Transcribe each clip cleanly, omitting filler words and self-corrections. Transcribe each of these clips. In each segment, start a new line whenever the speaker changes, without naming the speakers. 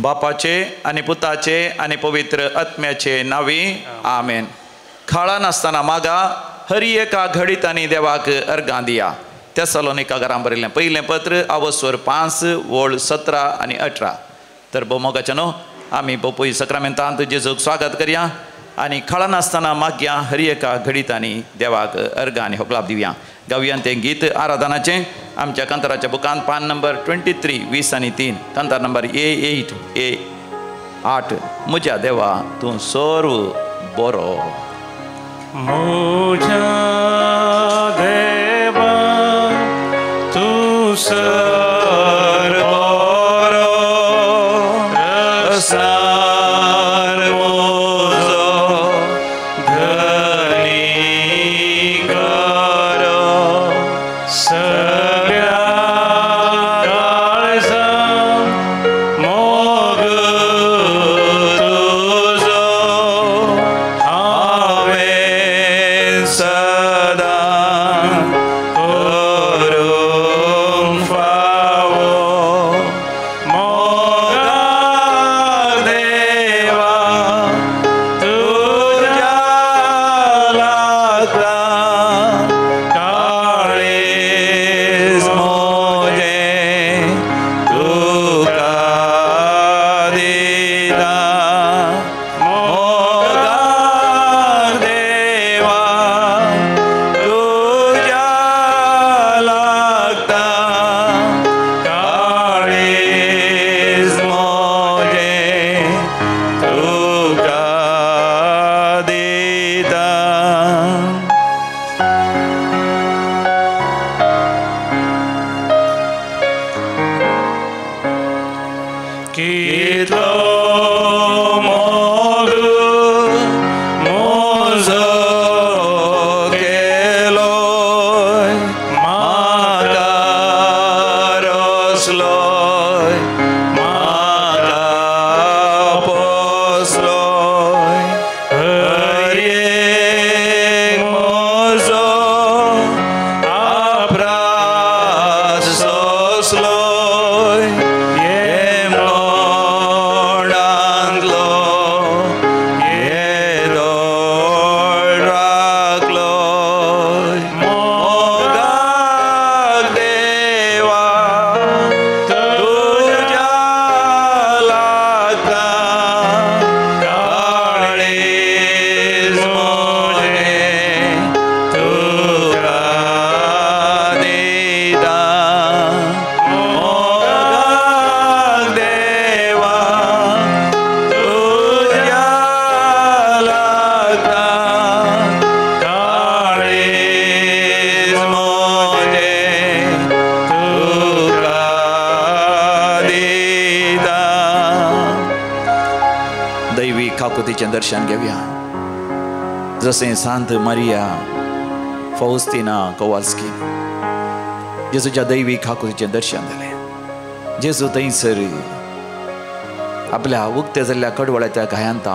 बापाचे आनी पुताचे आनी पवित्र आत्म्याचे नावी आमेन. खाळा नासतना मागा हरी एका घडीत आनी देवाक अर्गां दिया. तेसलोनिका घरां बरयलें पयलें पत्र आवस्वर 5 वळ 17 आनी 18. तर भोवमोगाचे न्हू आमी बोपूय सक्रामेंतांत जेजूक स्वागत करया आनी खाळा नासतना मागया हरी एका घडीत आनी देवाक अर्गां आनी होगलाप दिवया. गावया तें गीत आराधनाचें आमच्या कांताराच्या बुकांत पान नंबर 23 20 आनी 3 कांतार नंबर A8 A8. म्हज्या देवा तूं सर्व बरो.
म्हज्या देवा तूं सर्व बरो, रसार म्हजो धनी करो, सगळ्या काळजान मोग तुजो हांवें सदां करूंक फावो. मोगाक देवा तुज्या लागता काळीज म्हजें तुका दिता. मोगाक देवा तुज्या लागता काळीज म्हजें तुका दिता. कितलो मोग म्हजो केलोय, म्हाका रसलोय, म्हाका पोसलोय, हर एक म्हजो आपराध सोंसलोय, येमकोंडांतलो येदोळ राखलोय. मोगाक देवा तुज्या लागता काळीज म्हजें तुका दिता. मोगाक देवा तुज्या लागता काळीज म्हजें तुका दिता.
दैवी काकुतीचें दर्शन घेवया. जशें सांत मारिया फौस्तिना कोवाल्स्की जेजूच्या दैवी काकुतीचें दर्शन जालें. जेजू थंयसर आपल्या उक्त्या जाल्ल्या कडवळ्याच्या घायांत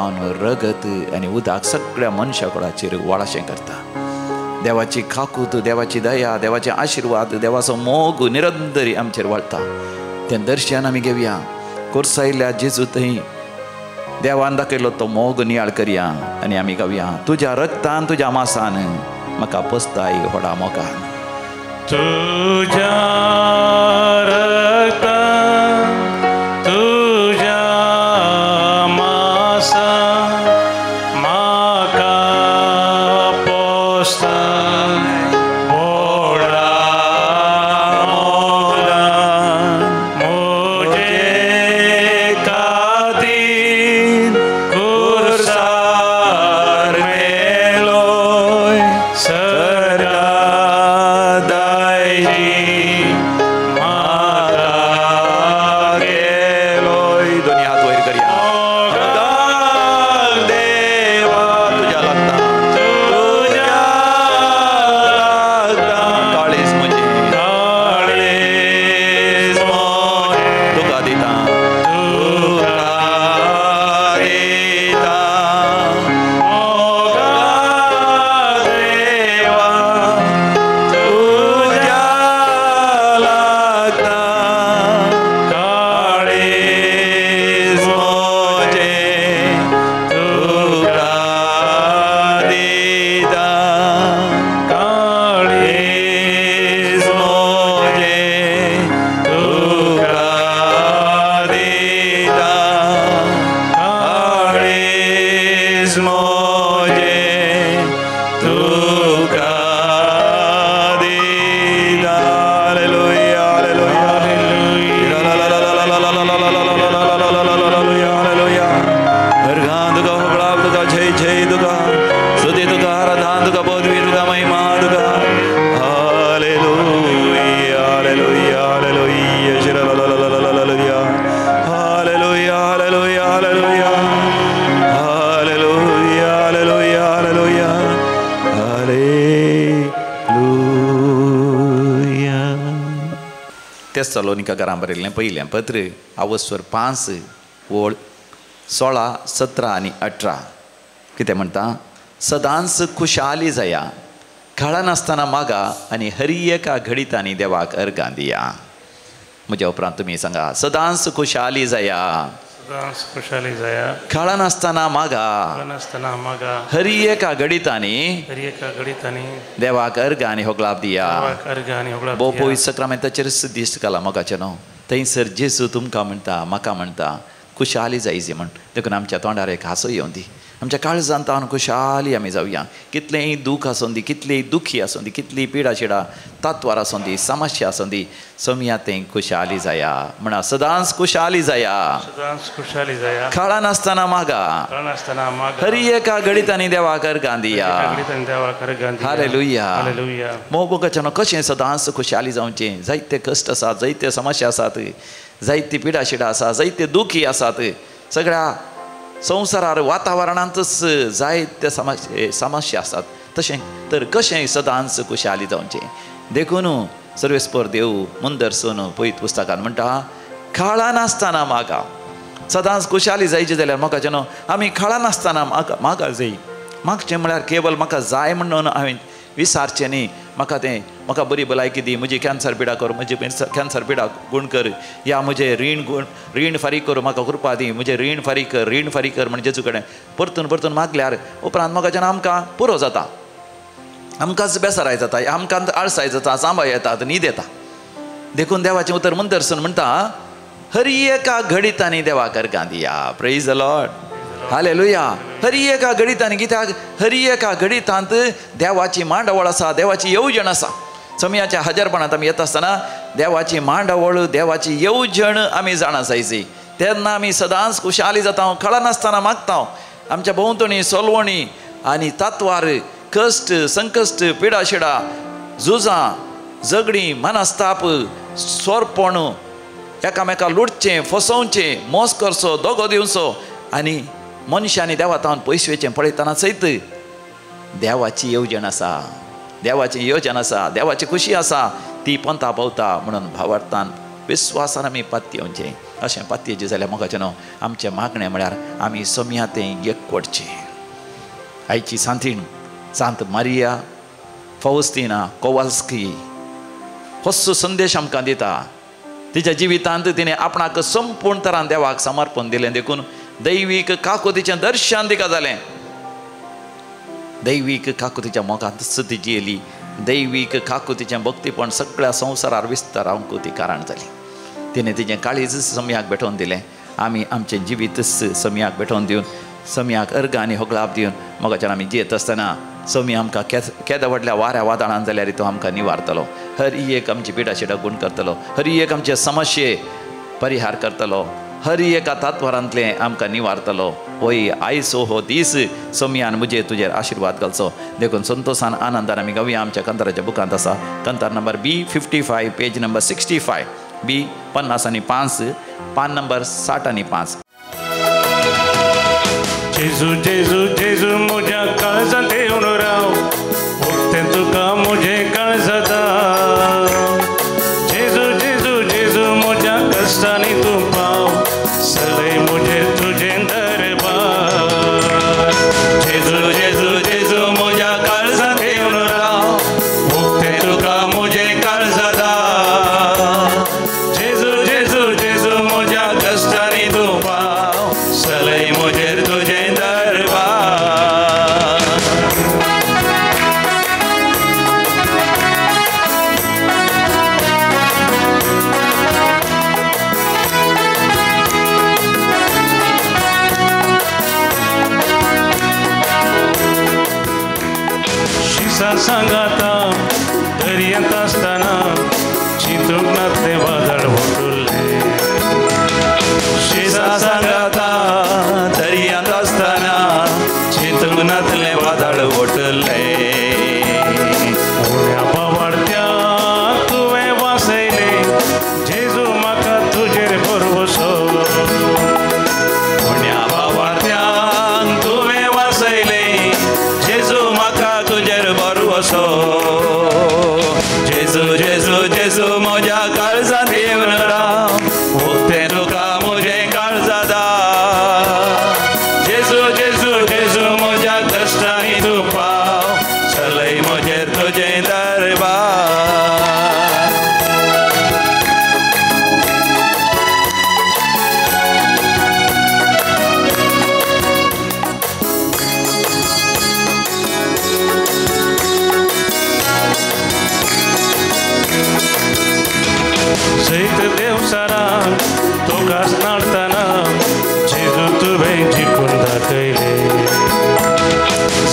रगत आनी उदक सगळ्या मनशा कुळाचेर वाळाशें करता. देवाची काकूत, देवाची दया, देवाचे आशिर्वाद, देवाचो मोग निरंतरी आमचेर वाळटा. तें दर्शन आमी घेवया. कोर्सायल्ल्या जेजू थंय देवान दाखयलो तो मोग नियाळ करया आनी आमी गावया. तुज्या रक्तान तुज्या मासान म्हाका पसताय व्हडा मोगान.
तुज्या रक्तान तुज्या मासान म्हाका पोसताय व्हडा मोगान. म्हजे खातीर खुर्सार मेलोय, सर्गा दायजी
तेसलोनिका घरां बरयल्लें पयलें पत्र आवस्वर 5 ओळ 16, 17 आनी 18 कितें म्हणटा? सदांच खुशाली जाया, कळनासतना मागा आनी हरी एका घडितांनी देवाक अर्गां दिया. म्हज्या उपरांत तुमी सांगा, सदांच खुशाली जाया,
सदांच खुशाली जाया,
कळनासतना मागा,
कळनासतना मागा,
हरी एका घडितांनी,
हरी एका घडितांनी
देवाक अर्गां आनी होगलाप दिया.
देवाक अर्गां आनी होगलाप दिया.
भोव पवित्र सक्रामेंताचेर दिश्ट घाला मोगाचें न्हू. थंयसर जेजू तुमकां म्हणटा, म्हाका म्हणटा, खुशाली जायची म्हण. देखून आमच्या तोंडार एक हांसो येवं दी, आमच्या काळजांत तावन खुशाली आमी जावया. कितलेंय दूख आसूं दी, कितलीय दुखी आसूं दी, कितली पिडा शिडा तात्वार आसूं दी, समस्या आसूं दी, सोमया तें खुशाली जाया म्हणा. सदांच खुशाली जाया,
सदांच खुशाली जाया,
कळनासतना मागा,
कळनासतना मागा,
हरी एका घडितांनी देवाक अर्गां दिया.
देवाक अर्गां दिया.
हालेलुया.
हालेलुया.
मोगाच्यान कशें सदांच खुशाली जावचें? जायते कश्ट आसात, जायते समस्या आसात, जायती पिडा शिडा आसा, जायते दुखी आसात, सगळ्या संवसारार वातावरणांतच जायते समस्या आसात. तशें तर कशें सदांच खुशाली जावचें? देखून सर्वेस्पर देव मुंदरसून पयत पुस्तकान म्हणटा, कळनासतना मागा. सदांच खुशाली जायची जाल्यार म्हाका न्हू आमी कळनासतना मागा मागा जाय. मागचें म्हळ्यार केवल म्हाका जाय म्हणून हांवें विसारचें न्ही. म्हाका तें, म्हाका बरी भलायकी दी, म्हजी कॅन्सर पिडा कर, म्हजी कॅन्सर पिडा गूण कर, या म्हजें रीण गूण रीण फारीक कर, म्हाका कृपा दी, म्हजें रीण फारीक कर, रीण फारीक कर म्हण जेजू कडेन परतून परतून मागल्यार उपरांत म्हाका जेन्ना आमकां पुरो जाता, आमकांच बेसराय जाता, आमकां आळसाय जाता, जांबाय येतात, न्हीद येता. देखून देवाचें उतर मुंदरसून म्हणटा, हरी एका घडितांनी देवाक अर्गां दिया. Praise the Lord. Hallelujah. Hari एका घडितांनी, कित्याक हरी एका घडितांत देवाची मांडावळ आसा, देवाची येवजण आसा. समयाच्या हजारपणांत आमी येता आसतना देवाची मांडावळ, देवाची येवजण आमी जाणा जायची. तेन्ना आमी सदांच खुशाली जाता, कळनासतना मागता. आमच्या भोंवतणी सोलवणी आनी तात्वार, कश्ट, संकश्ट, पिडाशिडा, झुजां, झगडीं, मनस्ताप, सोरपण, एकामेका लुटचें, फसोवचें, मोस करचो, दोगो दिवचो आनी मनशांनी देवा तावन पयस वयचें पळयतना सयत देवाची येवजण आसा, देवाची येवजण आसा, देवाची खुशी आसा, ती पंथा पावता म्हणून भावार्थान विस्वासान आमी पातयेवचें. अशें पातयेचें जाल्यार मोगाचें न्हू आमचें मागणें म्हळ्यार आमी सोमया तें एकवटचें. आयची सांतीण सांत मारिया फौस्तिना कोवाल्स्की होसो संदेश आमकां दिता. तिच्या जिवितांत तिणें आपणाक संपूर्ण तरान देवाक समर्पण दिलें. देखून दैवीक काकुतीचें दर्शन तिका जालें. दैवीक काकुतीच्या मोगांतच ती जियेली. दैवीक काकुतीचें भक्तीपण सगळ्या संवसारार विस्तारावंक ती कारण जाली. तिणें तिचें काळीज समयाक भेटोवन दिलें. आमी आमचें जिवीतच समयाक भेटोवन दिवन, समयाक अर्गां आनी होगळाप दिवन मोगाच्यान आमी जियेत आसतना समी आमकां केदा व्हडल्या वाऱ्या वादळान जाल्यार तो आमकां निवारतलो. हर एक आमची पिडा शिडा गूण करतलो, हर एक आमचे समस्ये परिहार करतलो, हर एका तात्वरांतलें आमकां निवारतलो. होय आयसो हो दीस सोमयान म्हजेर तुजेर आशिर्वाद घालचो. देखून संतोशान आनंदान आमी गावया. आमच्या कंताराच्या बुकांत आसा कंतार number B55 page number 65, B55, पान नंबर 65.
जेजू जेजू जेजू म्हज्या काळजांत येवन राव, उक्तें तुका म्हजें काळजांत. जेजू जेजू जेजू म्हज्या कश्टांनी तूं पाव, सगळे म्हजेर तुजें दरबार. जेजू जेजू जेजू म्हज्या काळजांत येवन राव, उक्तें तुका म्हजें काळजांत. जेजू जेजू जेजू म्हज्या कश्टांनी तूं पाव, सगळे म्हजेर तुजें दरबार. शिसा सांगाता दर्यांत आसतना चिंतूंक नासलें वादळ होटुल्लें. शिसा सांगाता दर्यांत आसतना चिंतूंक नासलें वादळ होटुल्लें. उण्या पावाडत्या तुवें वासयलें, जेजू म्हाका तुजेर भरवसो. उण्या पावाडत्यांक तुवें वासयलें, जेजू म्हाका तुजेर भरवसो.
येवन राव, उक्तें तुका म्हजें काळजा दार.
जेजू जेजू जेजू म्हज्या कश्टांनी तूं पाव, चलय म्हजेर तुजें दरबार. जैत देवसारान तुका नाडतना जेजू तुवें जिखून दाखयलें.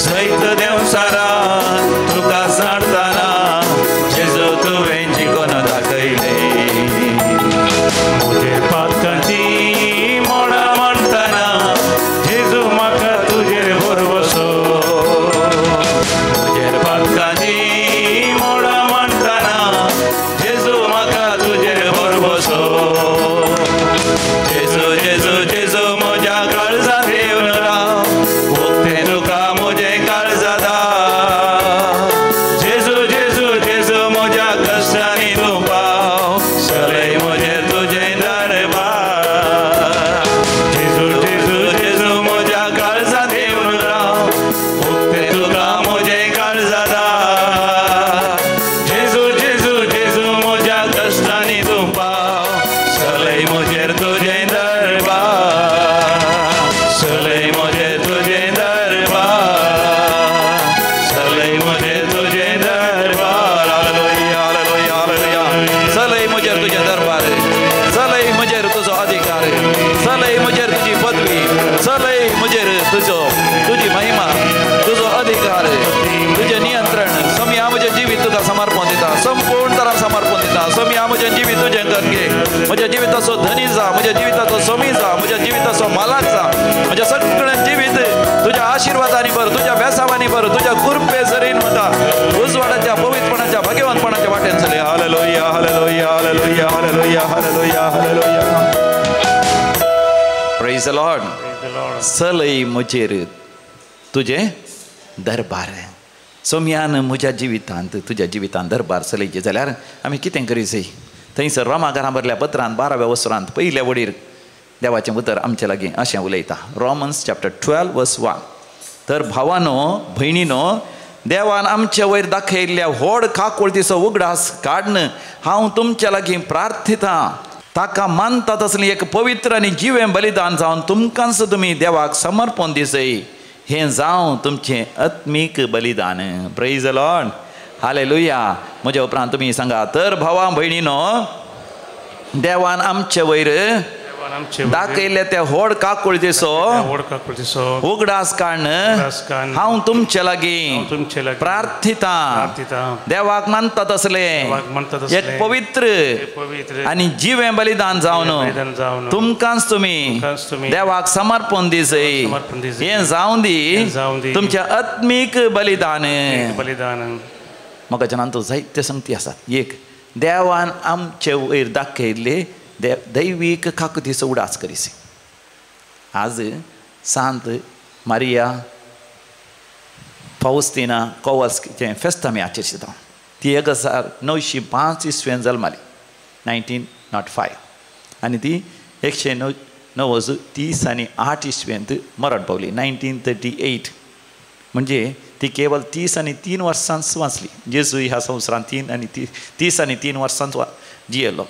जैत देवसारान तुका नाडतना जेजू तुवें जिखून दाखयलें.
म्हजे पातकांची मोडां मांडटना जेजू म्हाका तुजेर भरवसो.
म्हजेर पातकांची मोडां मांडटना जेजू म्हाका तुजेर भरवसो. जेजू जेजू जेजू म्हज्या काळजांत येवन राव, उक्तें तुका म्हजें काळजा दार. जेजू जेजू जेजू म्हज्या कश्टांनी तूं पाव, चलय म्हजेर तुजें दरबार.
जेजू जेजू
जेजू म्हज्या काळजांत येवन राव, उक्तें तुका म्हजें काळजा दार. जेजू जेजू जेजू म्हज्या कश्टांनी तूं पाव, चलय म्हजेर तुजें दरबार. चलय म्हजेर तुजें दरबार, चलय म्हजेर तुजें दरबार. Hallelujah hallelujah hallelujah. चलय म्हजेर तुजें दरबार, चलय म्हजेर तुजो अधिकार, चलय म्हजेर तुजी पदवी, चलय म्हजेर तुजो तुजी महिमा, तुजो अधिकार, तुजें नियंत्रण. सोमया म्हजें जिवीत तुका समर्पण दिता, संपूर्ण तरान समर्पण दिता. सोमया म्हजें जिवीत तुजें करून घे. म्हज्या जिविताचो धनी जा, म्हज्या जिविताचो सोमी जा, म्हज्या जिविताचो मालक जा. म्हजें सगळें जिवीत तुज्या आशिर्वादांनी भर, तुज्या बेसावांनी भर, तुज्या कृपे सरीन म्हाका उजवाडाच्या पवित्रपणाच्या भाग्यवानपणाच्या वाटेन चलय. Hallelujah hallelujah hallelujah hallelujah hallelujah hallelujah. Praise the Lord. चलय म्हजेर तुजें दरबार. सोमयान म्हज्या जिवितांत तुज्या जिवितांत दरबार चलयचें जाल्यार आमी कितें करीत? थंयसर रोमा घरां भरल्या पत्रान 12व्या वसरांत पयल्या वडीर देवाचें उतर आमचे लागीं अशें उलयता. रोमन्स चॅप्टर 12 वर्स 1. तर भावानो भयणीनो, देवान आमचे वयर दाखयल्ल्या व्हड काकुळतीचो उगडास काडून हांव तुमच्या लागीं प्रार्थितां, ताका मानता तसलें एक पवित्र आनी जिवें बलिदान जावन तुमकांच तुमी देवाक समर्पण दिसय, हें जावं तुमचें आत्मीक बलिदान. Praise the Lord. हालेलुया. म्हज्या उपरांत तुमी सांगा, तर भावा भयणीनो, देवान आमचे वयर दाखयल्ल्या त्या व्हड काकुळतीचो उगडास काडून हांव तुमचे लागीं प्रार्थितां, देवाक मानता तसलें एक पवित्र आनी जिवें बलिदान जावन तुमकांच तुमी देवाक समर्पण दिसय, हें जावं दी तुमचें आत्मीक बलिदान. म्हाका जनांत जायते संगती आसात. एक, देवान आमचे वयर दाखयल्ले दैवीक काकुतीचो उडास करीस. आज सांत मारिया फावस्तिना कोवाल्स्कीचें फेस्त आमी आचरिता. ती 1905 इसवेन जल्माली, 1905, आनी ती 138 इसवेंत मरण पावली, 1938. म्हणजे ती केवळ 33 वर्सांच वाचली. जेजू ह्या संवसारांत 33 वर्सांच जियेलो,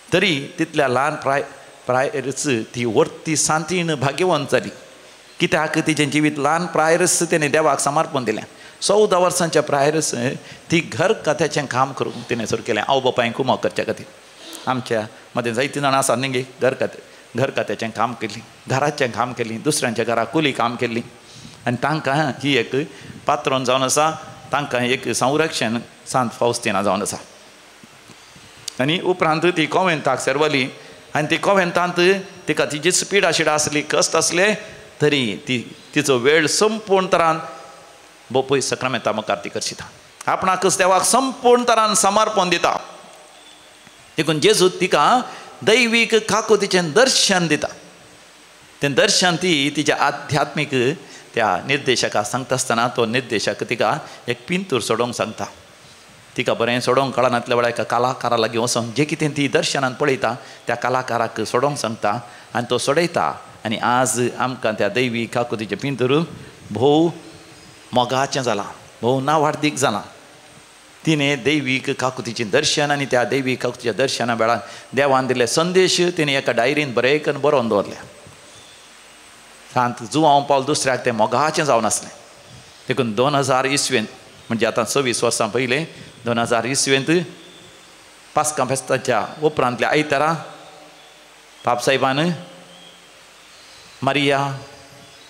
तरी तितल्या ल्हान प्रायरच ती वर्ती सांतीन भाग्यवंत जाली. कित्याक तिचें जिवीत ल्हान प्रायरच तिणें देवाक समर्पण दिलें. 14 वर्सांच्या प्रायरच ती घर खात्याचें काम करूंक तिणें सुरू केलें, आवय बापायक कुमक करच्या खातीर. आमच्या मदें जायतीं जाणां आसात न्ही गे, घर खात्याचें काम केलीं, घराचें काम केलीं, दुसऱ्यांच्या घरा कुली काम केल्ली, आनी तांकां ही एक पात्रोन जावन आसा, तांकां एक संरक्षण सांत फावस्तिना जावन आसा. आनी उपरांत ती कोवेंताक सेरवली आनी ती कोवेंतांत तिका तिजीच पिडा शिडा आसली, कश्ट आसले, तरी ती तिचो वेळ संपूर्ण तरान बोपय सक्रामेंता मुखार ती करशिता, आपणाकच देवाक संपूर्ण तरान समर्पण दिता. देखून जेजू तिका दैवीक काकुतीचें दर्शन दिता. तें दर्शन ती तिच्या आध्यात्मीक त्या निर्देशकाक सांगता आसतना तो निर्देशक तिका एक पिंतूर सोडोवंक सांगता. तिका बरें सोडोवंक कळनातल्या वेळार एका कलाकारा लागीं वचोन जें कितें ती दर्शनान पळयता त्या कलाकाराक सोडोवंक सांगता आनी तो सोडयता. आनी आज आमकां त्या दैवी काकुतीचें पिंतूर भोव मोगाचें जालां, भोव नावार्दीक जालां. तिणें दैवीक काकुतीचें दर्शन आनी त्या दैवीक काकुतीच्या दर्शना वेळार देवान दिल्ले संदेश तिणें एका डायरीन बरें करून बरोवन दवरले. सांत जुआंव पावल दुसऱ्याक तें मोगाचें जावन आसलें. देखून 2000 इसवेंत म्हणजे आतां 26 वर्सां पयलें 2000 इसवेंत पास्कां फेस्ताच्या उपरांतल्या आयतारा पापसाहेबान मारिया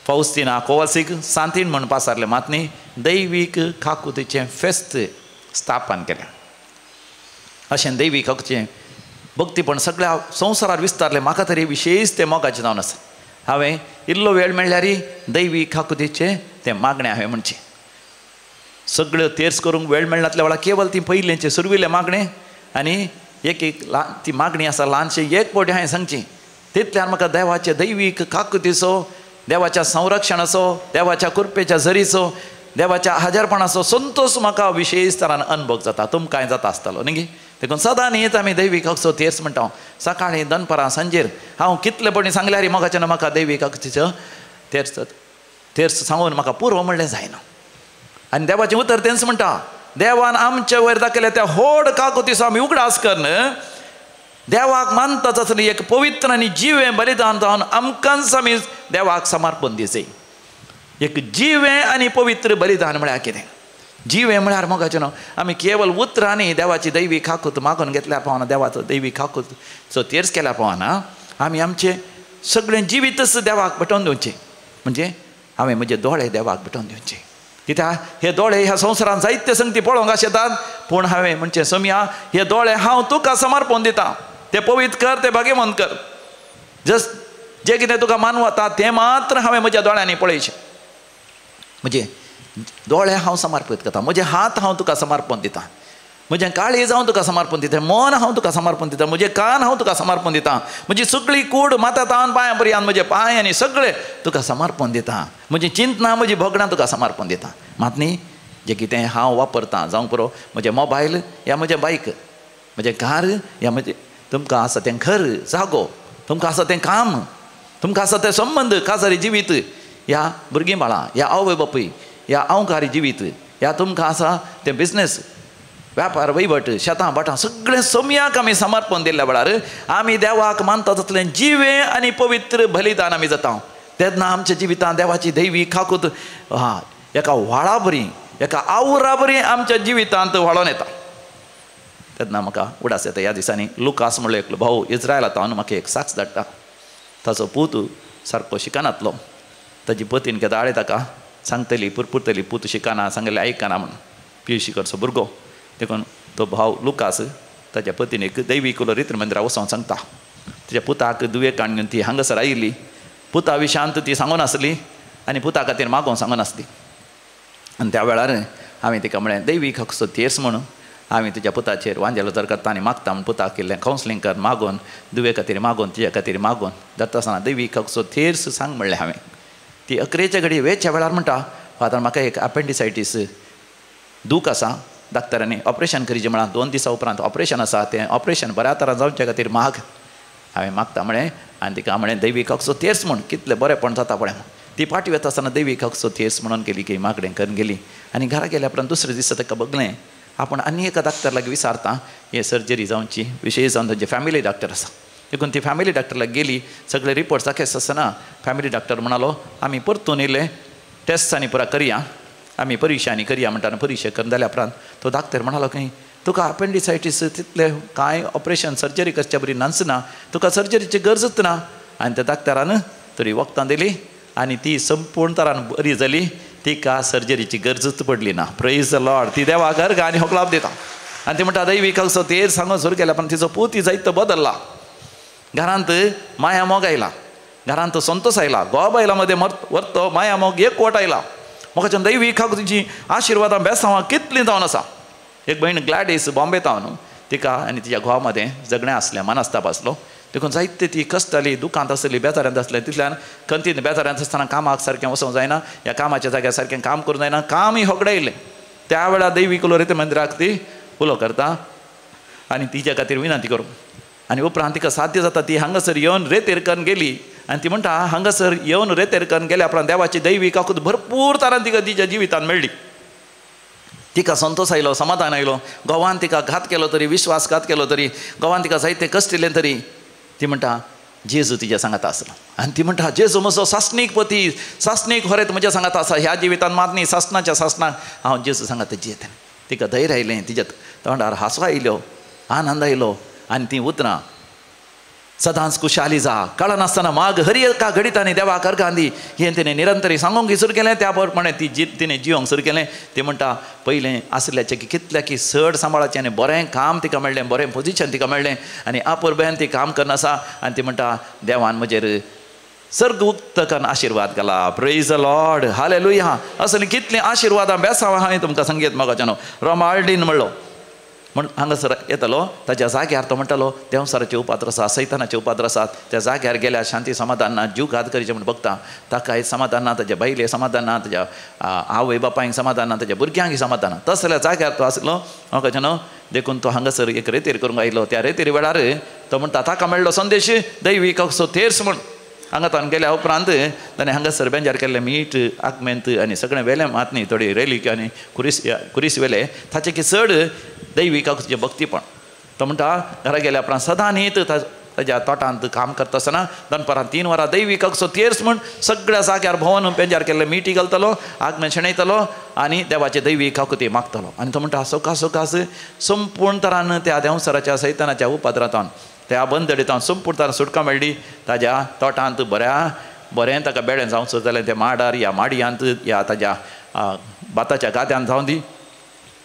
फौस्तिना कोवासीक सांतीन म्हूण पासारलें मात न्ही दैवीक काकुतीचें फेस्त स्थापन केलें. अशें दैवीक काकुतीचें भक्तीपण सगळ्या संवसारार विस्तारलें. म्हाका तरी विशेश तें मोगाचें जावन आसा. हांवें इल्लो वेळ मेळ्ळ्यार दैवी काकुतीचें तें मागणें हांवें म्हणचें सगळ्यो तेर्स करूंक वेळ मेळनातल्या वेळार केवल ती पयलेंचें सुरविल्लें मागणें आनी एक एक ती मागणी आसा ल्हानशें एक पवटी हांवें सांगची तितल्यान म्हाका देवाचे दैवीक काकुतीचो, देवाच्या संरक्षणाचो, देवाच्या कृपेच्या झरीचो, देवाच्या हाजरपणाचो संतोश म्हाका विशेश तरान अनुभव जाता. तुमकांय जाता आसतलो न्ही. देखून सदां न्हीच आमी दैवीक काकुतीचो तेर्स म्हणटा. सकाळीं दनपरां सांजेर हांव कितले पटी सांगल्यार मोगाच्यान म्हाका दैवीक काकुतीचो तेर्स तेर्स सांगून म्हाका पुरो म्हणलें जायना. आनी देवाचें उतर तेंच म्हणटा, देवान आमचे वयर दाखयल्या त्या व्हड काकुतीचो आमी उगडास करून देवाक मानता तसलें एक पवित्र आनी जिवें बलिदान जावन आमकांच आमी देवाक समर्पण दिवचें. एक जिवें आनी पवित्र बलिदान म्हळ्यार कितें? जिवें म्हळ्यार मोगाचें न्हू आमी केवल उतरांनी देवाची दैवी काकूत मागून घेतल्यार पावना, देवाचो दैवी काकूतचो तेर्स केल्यार पावना, आमी आमचें सगळें जिवीतच देवाक भेटोवन दिवचें. म्हणजे हांवें म्हजे दोळे देवाक भेटोवन दिवचे. कित्याक हे दोळे ह्या संवसारान जायते संगती पळोवंक आशेतात, पूण हांवें म्हणचें सोमया हे दोळे हांव तुका समर्पण दिता, ते पवित्र कर, ते भाग्यवंत कर, जस जें कितें तुका मानवता तें मात्र हांवें म्हज्या दोळ्यांनी पळयचें. म्हजे दोळे हांव समर्पीत करता, म्हजे हात हांव तुका समर्पण दिता, म्हजें काळीज हांव तुका समर्पण दिता, मन हांव तुका समर्पण दिता, म्हजें कान हांव तुका समर्पण दिता, म्हजी सगळी कूड माथा तावन पांयां पर्यंत म्हजे पांय आनी सगळे तुका समर्पण दिता, म्हजी चिंतना म्हजी भोगणां तुका समर्पण दिता. मात न्ही जें कितें हांव वापरतां जावंक पुरो म्हजें मोबायल या म्हजें बायक, म्हजें कार या म्हजें तुमकां आसा तें घर जागो, तुमकां आसा तें काम, तुमकां आसा तें संबंद काजारी जिवीत, ह्या भुरगीं बाळां, ह्या आवय बापूय, ह्या अवकारी जिवीत, ह्या तुमकां आसा तें बिजनेस व्यापार वहिवट शेतां भाटां सगळें सोमयाक आमी समर्पण दिल्ल्या वेळार आमी देवाक मानता तसलें जिवें आनी पवित्र बलिदान आमी जाता. तेन्ना आमच्या जिवितांत देवाची दैवी काकूत हा एका व्हाळा बरी एका आवरा बरी आमच्या जिवितांत व्हाळोन येता. तेन्ना म्हाका उडास येता ह्या दिसांनी लुकास म्हणलो एकलो भाऊ इस्रायला तावन म्हाका एक साक्ष धाडटा. ताचो पूत सारको शिकनातलो, ताजी पतीन केदाळे ताका सांगतली पुरपुरतली पूत शिकना सांगले आयकना म्हणून पीयूशी करचो भुरगो. देखून तो भाव लुकास ताच्या पतीन एक दैवी कुलो रित्र मंदिरा वचोन सांगता तिच्या पुताक दुयें काण घेवन ती हांगासर आयिल्ली, पुता विशांत ती सांगून आसली आनी पुता खातीर मागोवन सांगून आसली. आनी त्या वेळार हांवें तिका म्हळें दैवी काकुतीचो तेर्स म्हणून हांवें तुज्या पुताचेर वांजेलो जर करता आनी मागता म्हूण पुताक इल्लें कावन्सिलींग कर मागोवन दुवे खातीर मागोवन तिज्या खातीर मागोवन जाता आसतना दैवी काकुतीचो तेर्स सांग म्हणलें हांवें. ती अकरेच्या घडी वेच्या वेळार म्हणटा फादर म्हाका एक अपेंडिसायटीस दूख आसा, डाक्टरांनी ऑपरेशन करीचें म्हळां, 2 दिसां उपरांत ऑपरेशन आसा, तें ऑपरेशन बऱ्या तरान जावचे खातीर माग. हांवें मागता म्हळें आनी तिका म्हळें दैवी काकुतीचो तेर्स म्हूण कितलें बरेंपण जाता पळय. ती फाटी वता आसतना दैवी काकुतीचो तेर्स म्हणून गेली की मागणें करून गेली आनी घरा गेल्या उपरांत दुसऱ्या दिसा ताका बगलें आपूण आनी एका डाक्टर लागीं विचारता हे सर्जरी जावची विशेश जावन तांचे फॅमिली डॉक्टर आसा. देखून ती फॅमिली डॉक्टर लागीं गेली, सगळे रिपोर्ट्स दाखयता आसतना फॅमिली डॉक्टर म्हणालो आमी परतून येयले टेस्ट आनी पुरा करया, आमी परिक्षा आनी करया म्हणटा. परिक्षा करून जाल्या उपरांत तो डाक्टर म्हणालो की तुका अपेंडिसायटीस तितलें कांय ऑपरेशन सर्जरी करच्या बरी नाच ना, तुका सर्जरीची गरजच ना. आनी त्या डाक्टरान थोडी वखदां दिली आनी ती संपूर्ण तरान बरी जाली, तिका सर्जरीची गरजच पडली ना. Praise the lord. ती देवाक अर्घ आनी होकलाप दिता आनी ती म्हणटा दैवी काकुतीचो तेर सांगून सुरू केल्या पण तिचो पूत जायतो बदल्ला, घरांत माया मोग आयला, घरांत संतोष आयला, गोवा बायलां मदें व्हरतो माया मोग एकवट आयला. म्हाका दैवी काकुतीची आशिर्वादां बेसांवां कितलीं जावन आसा. एक भयण ग्लॅडीस बॉम्बे तावन तिका आनी तिच्या घोवा मदें झगडें आसलें, मनस्ताप आसलो, देखून जायते ती कश्टाली, दुकांत आसली, बेजारांत आसलें. तितल्यान खंतीन बेजारांत आसतना कामाक सारकें वचोंक जायना, ह्या कामाच्या जाग्यार सारकें काम करूंक जायना, कामय होगडायलें. त्या वेळार दैवी कुलोरीत मंदिराक ती उलो करता आनी तिच्या खातीर विनंती करूं. आनी उपरांत तिका साध्य जाता ती हांगासर येवन रेतेर करून गेली आनी ती म्हणटा हांगासर येवन रेतेर करून गेल्या उपरांत देवाची दैवी काकूत भरपूर तरान तिका तिच्या जिवितान मेळ्ळी. तिका संतोष आयलो, समाधान आयलो. घोवान तिका घात केलो तरी, विश्वासघात केलो तरी, घोवान तिका जायते कश्ट दिले तरी ती म्हणटा जेजू तिच्या सांगाता आसलो. आनी ती म्हणटा जेजू म्हजो सासणीक पती, सासणीक होरेत म्हज्या सांगाता आसा. ह्या जिवितान मात न्ही सासणाच्या सासणाक हांव जेजू सांगाता जियेतलें. तिका धैर्य आयलें, तिच्या तोंडार हांसो आयल्यो, आनंद आयलो. आनी तीं उतरां सदांच खुशाली जा, कळनासतना माग हर एका घडितांनी देवाक अर्गां दी हें तिणें निरंतरी सांगूंक सुरू केलें. त्या प्रमाणे ती जी तिणें जिवंक सुरू केलें. ती म्हणटा पयलें आसल्याचें की कितल्या की चड सांबाळाचें आनी बरें काम तिका मेळ्ळें, बरें पोजिशन तिका मेळ्ळें आनी आपुरबेन ती काम करना आसा. आनी ती म्हणटा देवान म्हजेर सर्ग उक्त करून आशिर्वाद घाला. Praise the Lord, hallelujah. असलीं कितलीं आशिर्वादां बेसांव हांवें तुमकां सांगीत मोगाच्यानो. रोमाल्डीन म्हणलो म्हण हांगासर येतलो ताज्या जाग्यार तो म्हणटालो देंवसाराचे उपाद्र आसा, सैतानाचे उपाद्र आसात, त्या जाग्यार गेल्यार शांती समाधान ना, जीव घात करचे म्हण बघता. ताकाय समाधान ना, ताज्या बायले समाधान ना, ताज्या आवय बापायक समाधान ना, ताज्या भुरग्यांक समाधान ना. तसल्या जाग्यार तो आसलो म्हाका न्हू. देखून तो हांगासर एक रेतीर करूंक आयलो. त्या रेतीर वेळार तो म्हणटा ताका मेळ्ळो संदेश दैवी कसो थेर्स म्हण. हांगा ताणें गेल्या उपरांत ताणें हांगासर बेंजार केल्लें मीठ आकमेंत आनी सगळें वेलें मात न्ही थोडी रेलीक आनी कुरीस कुरीस वेलें ताचें की चड दैवीक तुजें भक्तीपण. तो म्हणटा घरा गेल्या उपरांत सदां न्हीत ताज्या तोटांत काम करता आसतना दनपारां 3 वरां दैवीक कसो तेर्स म्हण सगळ्या जाग्यार भोंवन पेंजार केल्लें मिठी घालतलो, आगमें शेणयतलो आनी देवाचे दैवीक काकुती मागतलो. आनी तो म्हणटा सोकास सोकास संपूर्ण तरान त्या देंवसराच्या सैतानाच्या उपद्रांतान त्या बंदडीतान संपूर्ण तरान सुटका मेळ्ळी. ताज्या तोटांत बऱ्या बरें ताका बेळें जावचो जाल्यार त्या माडार या माडयांत या ताज्या भाताच्या गाद्यान जावं दी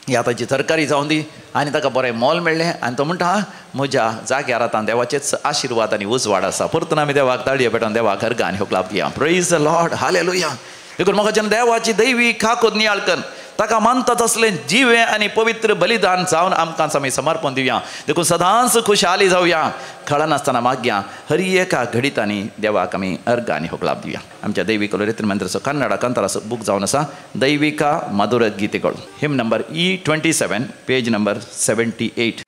या ताजी तरकारी जावं दी आनी ताका बरें मोल मेळ्ळें. आनी तो म्हणटा म्हज्या जाग्यार आतां देवाचेच आशिर्वाद आनी उजवाड आसा. परतून आमी देवाक ताळये पेटोवन देवाक अर्गां आनी होकलाप दिया. Praise the Lord, hallelujah. देखून म्हाका जेन्ना देवाची दैवी काकूत नियाळ कर ताका मानता तसलें जिवें आनी पवित्र बलिदान जावन आमकां आमी समर्पण दिवया. देखून सदांच खुशाली जावया, कळनासतना मागया, हर एका घडितांनी देवाक आमी अर्गां आनी होकलाप दिवया. आमच्या दैवीक रेत्र मंदिराचो कन्नडा कंताराचो बूक जावन आसा दैविका मधुर गीतेगळ, हिम नंबर E27, page number 78.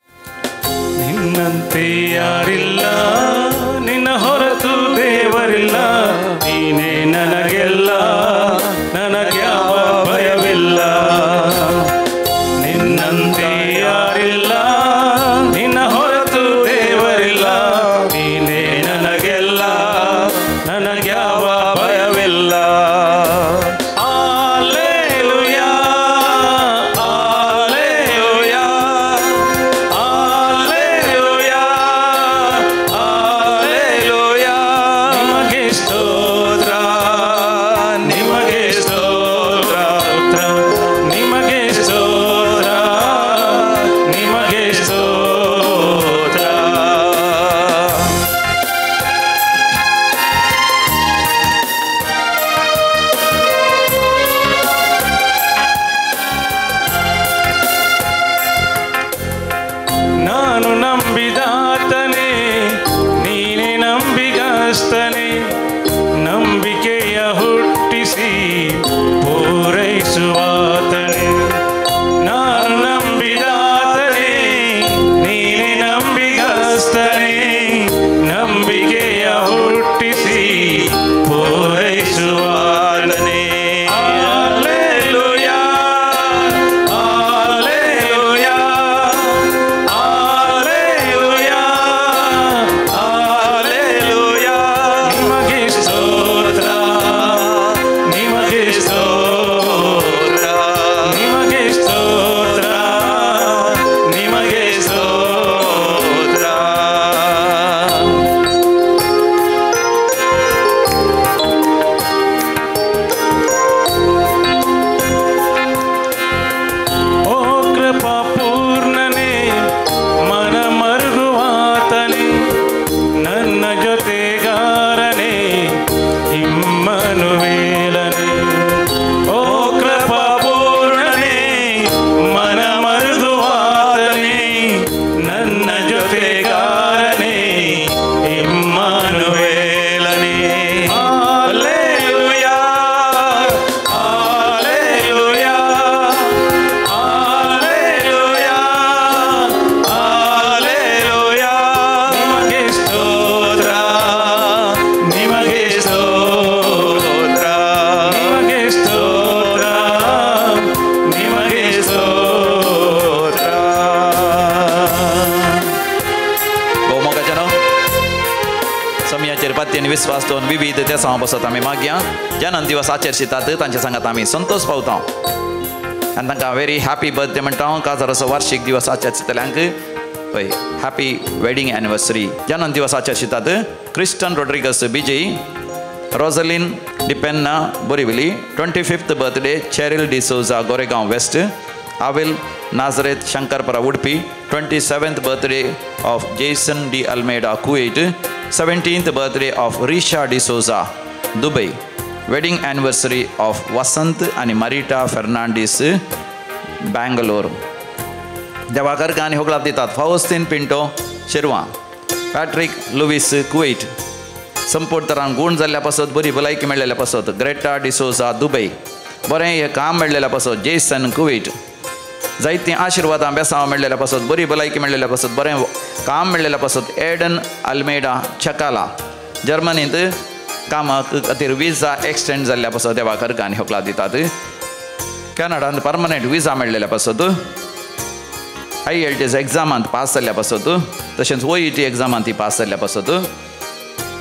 ನಿನ್ನಂತೆ ಯಾರಿಲ್ಲ, ನಿನ್ನ ಹೊರತು ದೇವರಿಲ್ಲ, ನೀನೇ ನನಗೆಲ್ಲ, ನನಗ್ಯಾವ ಭಯವಿಲ್ಲ. ನಿನ್ನಂತೆ ಯಾರಿಲ್ಲ, ನಿನ್ನ ಹೊರತು ದೇವರಿಲ್ಲ, ನೀನೇ ನನಗೆಲ್ಲ, ನನಗ್ಯಾವ ಭಯವಿಲ್ಲ. Alleluia, alleluia, alleluia, alleluia. ನಿಮಗೆ ಸ್ತೋತ್ರ, ನಿಮಗೆ ಸ್ತೋತ್ರ, ನಿಮಗೆ ಸ್ತೋತ್ರ, ನಿಮಗೆ ಸ್ತೋತ್ರ. ನಾನು ನಂಬಿದಾತನೇ, ನೀನೇ ನಂಬಿಗಸ್ತನೇ, ನಂಬಿಕೆಯ ಹುಟ್ಟಿಸಿ ಪೂರೈಸುವಾತನೇ. ನಾನು ನಂಬಿದಾತನೇ, ನೀನೇ ನಂಬಿಗಸ್ತನೇ, ನಂಬಿಕೆಯ ಹುಟ್ಟಿಸಿ ಪೂರೈಸುವಾತನೇ. Alleluia, alleluia, alleluia, alleluia. ನಿಮಗೆ
पातयेन विस्वास दवरून विविध तेसांव बसत आमी मागया. जनन दिवस आचरशितात तांच्या सांगात आमी संतोष पावता आनी तांकां व्हेरी हॅपी बर्थडे म्हणटा. काजाराचो वार्षिक दिवस आचरशितल्यांक हय हॅपी वेडिंग एनिवर्सरी. जनन दिवस आचरशितात Christian Rodrigues Bijai, Rosaline D'Penha Borivali, 25th birthday Cheryl D'Souza Goregaon west, Avil Nazareth Shankarpara Udupi, 27th birthday of Jason D Almeida Kuwait, 17th birthday of Risha D'Souza Dubai, wedding anniversary of Vasant आनी मरिटा फेर्नांडीस बँगलोर. देवाकर आनी होगळाप दितात Faustin Pinto Shirva, Patrick Luis Kuwait, संपूर्ण तरान गूण जाल्ल्या पासत बरी भलायकी मेळ्ळेल्या पासत ग्रेटा डिसोजा दुबय, बरें हें काम मेळ्ळेल्या पासत जेसन कुवेट, जायतीं आशिर्वादां बेसांव मेळ्ळेल्या पासत बरी भलायकी मेळ्ळेल्या पासत बरें काम मेळ्ळेल्या पासत एडन अल्मेडा चकाला, जर्मनींत कामाक खातीर विजा एक्सटेंड जाल्ल्या पासत देवाक आनी होकला दितात. कॅनडांत परमनंट विजा मेळ्ळेल्या पासत, IELTS एग्जामांत पास जाल्ल्या पासत, तशेंच OET एग्जामांत ती पास जाल्ल्या पासत,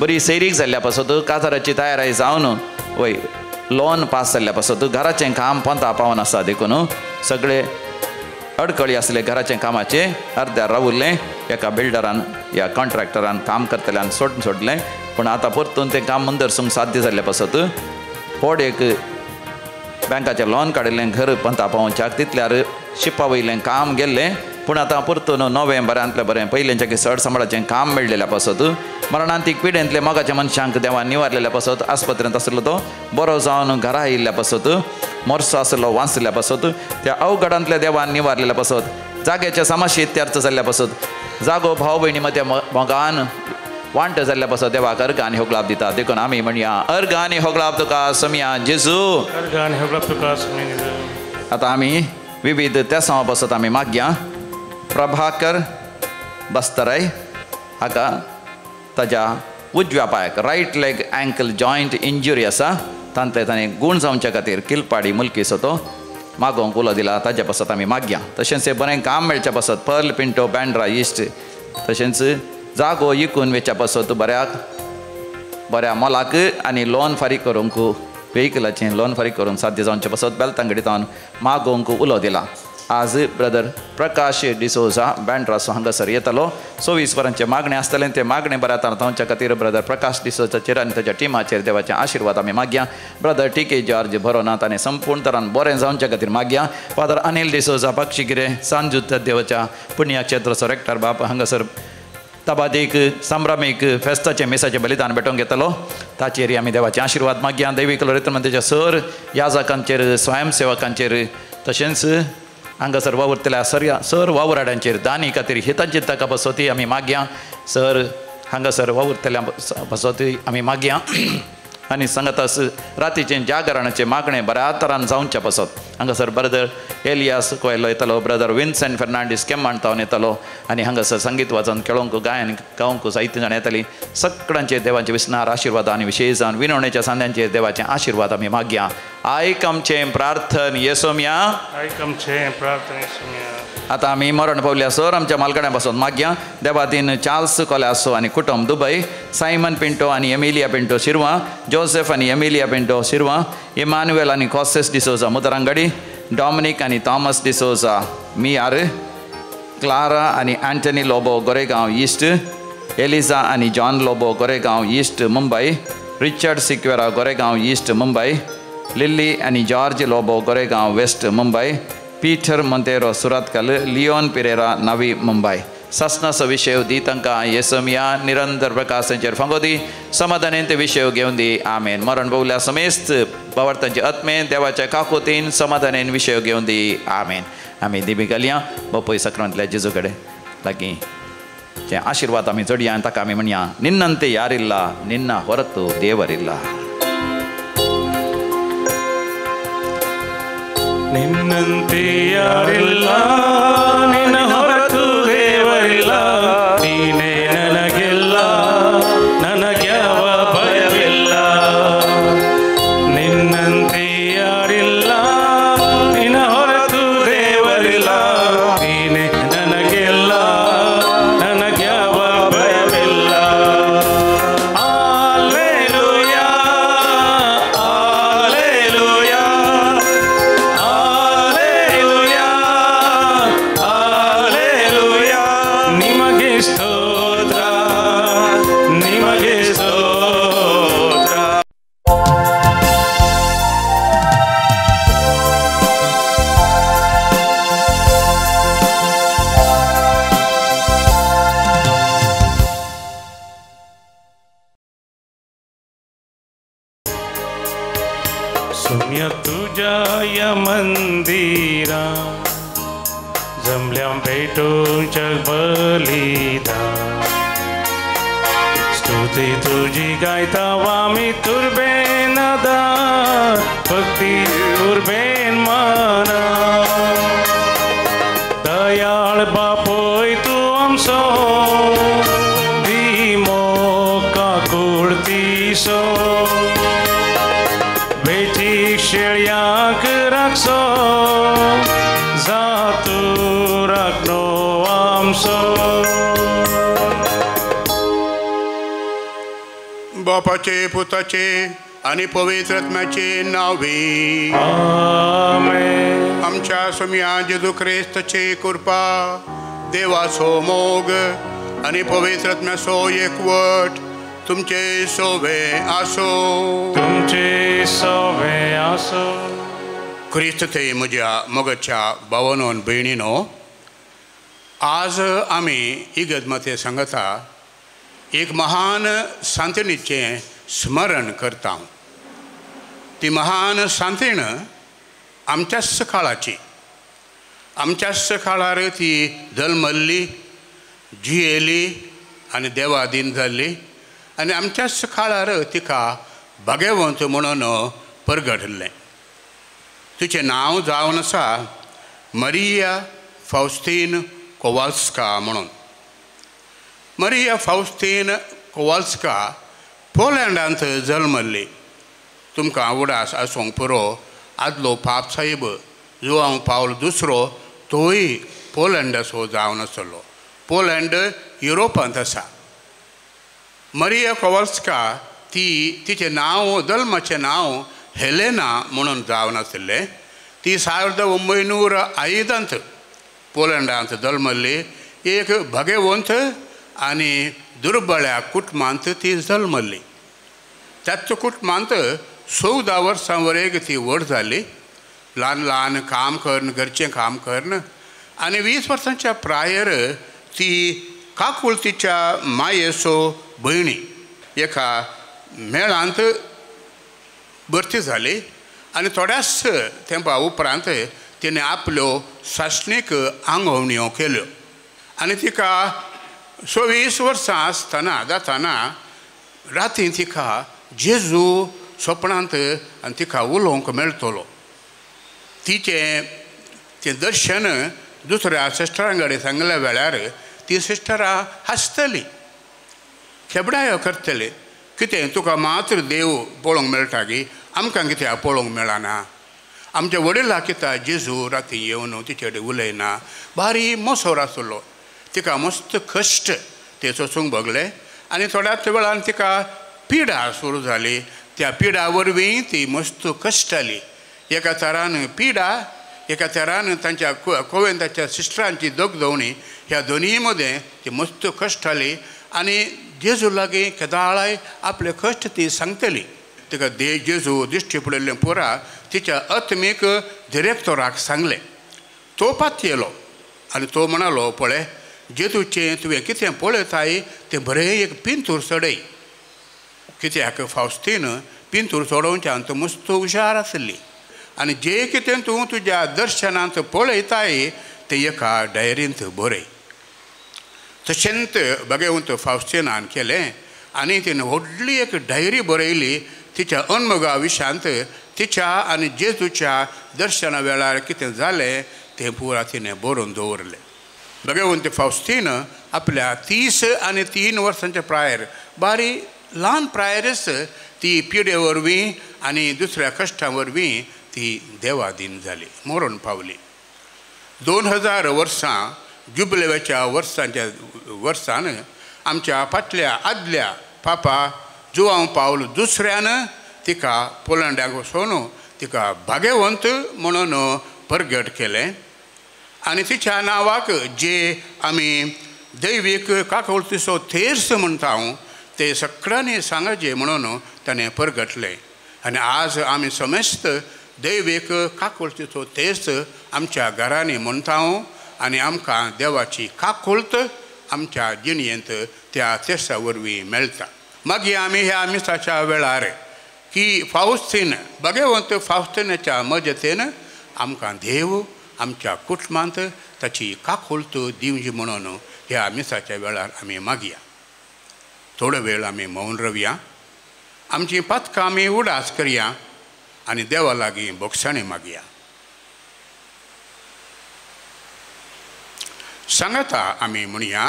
बरी सैरीक जाल्ल्या पासत, काजाराची तयारी जावन वय लोन पास जाल्ल्या पासत, घराचें काम पोंता पावन आसा देखून सगळे अडकळी आसले घराचें कामाचें अर्द्यार रावुल्लें एका बिल्डरान या कॉन्ट्रॅक्टरान काम करतल्यान सोडून सोडलें, पूण आतां परतून तें काम मुंदरसूंक साध्य जाल्ल्या पासत होड एक बँकाचें लोन काडिल्लें घर पंता पावोवच्याक तितल्यार शिपा वयलें काम गेल्लें, पूण आतां परतून नोव्हेंबरांतलें बरें पयलींच्या चड सांबाळाचें काम मेळ्ळेल्या पासत, मरणांतीक पिडेंतले मोगाच्या मनशांक देवान निवारलेल्या पासत, आस्पत्रेंत आसलो तो बरो जावन घरा आयिल्ल्या पासत, मोरसो आसलो वांचल्या पासत, त्या अवघडांतल्या देवान निवारलेल्या पासत, जाग्याच्या समस्येत इत्यर्थ जाल्ल्या पासत, जागो भाव भयणी मदें मोगान वांट जाल्ल्या पासत देवाक अर्घ आनी होगळाप दिता. देखून आमी म्हणया अर्घ आनी होगळाप तुका समिया जेजू.
अर्घ आनी होगळाप तुका समिया जेजू.
आतां आमी विविध तेसांव पासत आमी मागया. प्रभाकर बस्तराय हाका ताज्या उजव्या पांयाक right leg ankle joint injury आसा, तांतले ताणें गूण जावच्या खातीर किलपाडी मुलकीचो तो मागोवंक उलो दिला, ताज्या पासत आमी मागया. तशेंच हें बरें काम मेळच्या पासत पर्ल पिंटो बँड्रा इश्ट, तशेंच जागो इकून वेच्या पासत बऱ्याक बऱ्या मोलाक आनी लोन फारीक करूंक वेहिकलाचें लोन फारीक करूंक साध्य जावचे पासत बेलतांगडी तावन मागोवंक उलो दिला. आज ब्रदर प्रकाश डिसोजा बँड्रासो हांगासर येतालो. 24 वरांचें मागणें आसतलें, तें मागणें बऱ्या तांच्या खातीर ब्रदर प्रकाश डिसोजाचेर आनी ताच्या टिमाचेर देवाचे आशिर्वाद आमी मागया. ब्रदर टी के जॉर्ज भरोना ताणें संपूर्ण तरान बरें जावच्या खातीर मागया. फादर अनिल डिसोजा पक्षिगिरे सांजुत देवाच्या पुण्यक्षेत्राचो रेक्टर बाप हांगासर तबादीक संभ्रमीक फेस्ताचें मिसाचें बलिदान भेटोवंक येतलो, ताचेर आमी देवाचे आशिर्वाद मागया. दैवीक लोरेतमंतेच्या सर याजकांचेर स्वयंसेवकांचेर तशेंच हांगासर वावुरतल्या सर वावुराड्यांचेर दानी खातीर हितांची ताका बसोती आमी मागया. सर हांगासर वावुरतल्या बसोती आमी मागया आनी सांगातास रातीचें जागरणाचें मागणें बऱ्या तरान जावच्या पासत हांगासर ब्रदर एलियास कोयलो येतालो, ब्रदर विन्सन फेर्नांडीस केम्माण तावन येतालो आनी हांगासर संगीत वाजोवन खेळोंक गायन गावंक जायतीं जाणां येतालीं. सगळ्यांचेर देवाचे विसनार आशिर्वाद आनी विशेश जावन विनवणेच्या सांद्यांचेर देवाचे आशिर्वाद आमी मागया. आयक आमचें प्रार्थन येसोमया,
आयक आमचें प्रार्थन येसोमया.
आतां आमी मरण पावल्या सर आमच्या मालगड्यां पासून मागया. देवादीन चार्ल्स कोल्यासो आनी कुटुंब दुबय, सायमन पिंटो आनी एमिलिया पिंटो शिरवा, जोसेफ आनी एमिलिया पिंटो शिरवा, इमानुएल आनी कॉसेस डिसोजा मुदरांगडी, डॉमिनीक आनी थॉमस डिसोजा मियार, क्लारा आनी एंटनी लोबो गोरेगांव ईस्ट, एलिजा आनी John Lobo Goregaon east Mumbai, Richard Sequeira Goregaon east Mumbai, Lily आनी George Lobo Goregaon west Mumbai, Peter Monteiro Surathkal, Leon Pereira Navi Mumbai. सासनाचो विशय दी तांकां येसमिया निरंतर प्रकाशांचेर फांगो दी, समाधानेन ते विशय घेवन दी. आमेन. मरण पावल्या समेस्त बावर्तांचे आत्मे देवाच्या काकोतीन समाधानेन विशय घेवन दी. आमेन. आमी दिबी घालया बापूय सक्रांतल्या जेजू कडेन लागीं ते आशिर्वाद आमी जोडया आनी ताका आमी म्हणया, निन्नंते यारिल्ला निन्ना ಹೊರತು ದೇವರಿಲ್ಲ.
ನಿನ್ನಂತೆ ಯಾರಿಲ್ಲ, ನಿನ್ನ ಹೊರತು ದೇವರಿಲ್ಲ, ನೀನೇ ನನಗೆಲ್ಲ, ನನಗ್ಯಾವ ಭಯವಿಲ್ಲ. ನಿನ್ನಂತೆ ಯಾರಿಲ್ಲ, ನಿನ್ನ ಹೊರತು ದೇವರಿಲ್ಲ, ನೀನೇ ನನಗೆಲ್ಲ, ನನಗ್ಯಾವ ಭಯವಿಲ್ಲ. ಆ मागे स्तोत्र. सुम्या तुझ्या या मंदिरा जमल्या भेटूच्या बलिदान, स्तुती तुझी गायता वामी तुर्बेन दान, भक्ती तुर्बेन माना. दयाळ बापोय तूं आमचो दिमो काकुळतीसो, शेळयांक राखसो जातू राखणो आमचो.
बापाचे पुताचे आनी पवित्र आत्म्याचे नावे
आमेन.
आमच्या सोम्या जेजू क्रिस्ताची कृपा, देवाचो मोग आनी पवित्र आत्म्याचो एकवट तुमचे सोवे आसो.
तुमचे सोवे आसो.
क्रिस्त ते म्हज्या मोगाच्या भावानो आनी भयणीनो, आज आमी इगर्ज माते सांगता एक महान सांतिणीचें स्मरण करता. ती महान सांतीण आमच्याच काळाची, आमच्याच काळार ती जल्मल्ली, जियेली आनी देवादीन जाल्ली आनी आमच्याच काळार तिका भाग्यवंत म्हणून परगटल्लें. तिचें नांव जावन आसा मरिया फावस्तीन कोवाल्स्का म्हणून. मरिया फावस्तीन कोवाल्स्का पोलंडांत जल्मल्ली. तुमकां उडास आसूंक पुरो, आदलो पाप साहेब जुआंव पावल दुसरो तोय पोलंडाचो जावन आसलो. पोलंड युरोपांत आसा. मरिया कोवाल्स्का ती तिचें नांव, जल्माचें नांव हेलेना म्हणून जावन आशिल्लें. ती 1905 पोलंडांत जल्मल्ली. एक भाग्यवंत आनी दुर्बळ्या कुटुंबांत ती जल्मल्ली. त्याच कुटुंबांत 14 वर्सां वरेग ती व्हड जाली. ल्हान ल्हान काम करून, घरचें काम करून आनी 20 वर्सांच्या प्रायर ती काकुळतीच्या मायेचो भयणी एका मेळांत भरती जाली आनी थोड्याच तेंपा उपरांत तिणें आपल्यो सासणीक आंगवण्यो केल्यो आनी तिका 26 वर्सां आसतना जाताना राती तिका जेजू सपनांत आनी तिका उलोवंक मेळटलो. तिचें तें दर्शन दुसऱ्या सिस्टरां कडेन सांगल्या वेळार ती सिस्टरां हांसतली, खेबडायो करतले, कितें तुका मात्र देव पळोवंक मेळटा गी, आमकां कित्याक पळोवंक मेळना? आमच्या वडिलाक कित्याक जेजू राती येवन तिचे कडेन उलयना? बारी मोसोर आसलो, तिका मस्त कश्ट ते सोसूंक भोगले आनी थोड्याच वेळान तिका पिडा सुरू जाली. त्या पिडा वरवीं ती मस्त कश्टाली. एका तरान पिडा, एका तरान तांच्या कोवेंताच्या सिस्टरांची दगदवणी, ह्या दोनीय मदें ती मस्त कश्टाली आनी जेजू लागीं केदाळाय आपले कश्ट ती सांगतली. तिका दे जेजू दिश्टी पडिल्लें पुरा तिच्या आत्मीक डिरेक्टराक सांगलें. तो पातयेलो आनी तो म्हणालो, पळय जेजूचें तुवें कितें पळयताय तें बरें एक पिंतूर चडय. कित्याक फावस्तीन पिंतूर चडोवच्यान तो मस्त हुशार आसली आनी जें कितें तूं तुज्या दर्शनांत पळयताय तें एका डायरींत बरय. तशेंच भगवंत फावस्तीनान केलें आनी तिणें व्हडली एक डायरी बरयली. तिच्या अनमोगा विशांत तिच्या आनी जेजूच्या दर्शना वेळार कितें जालें तें पुरा तिणें बरोवन दवरलें. भगवंत फावस्तीन आपल्या 33 वर्सांच्या प्रायर, बारी ल्हान प्रायरच ती पिडे वरवीं आनी दुसऱ्या कश्टां वरवीं ती देवादीन जाली, मरण पावली. 2000 वर्सां जुबलेव्याच्या वर्सांच्या वर्सान आमच्या फाटल्या आदल्या पापा जुआंव पावल दुसऱ्यान तिका पोलंडाक वचून तिका भाग्यवंत म्हणून परगट केलें आनी तिच्या नांवाक जे आमी दैवीक काकुळतीचो थेर्स म्हणटा ते सगळ्यांनी सांगचे म्हणून ताणें परगटलें. आनी आज आमी समेस्त दैवीक काकुळतीचो तेज आमच्या घरांनी म्हणटा आनी आमकां देवाची काकुळत आमच्या जिणेंत त्या तेसा वरवीं मेळटा. मागीर आमी ह्या मिसाच्या वेळार की फावस्तीन भगवंत फावस्तीनाच्या मजतीन आमकां देव आमच्या कुटुंबांत ताची काकुळत दिवची म्हणून ह्या मिसाच्या वेळार आमी मागया. थोडो वेळ आमी मौन रवया, आमची पातकां आमी उडास करया आनी देवा लागीं बोगसाणी मागया. सांगता आमी म्हणया,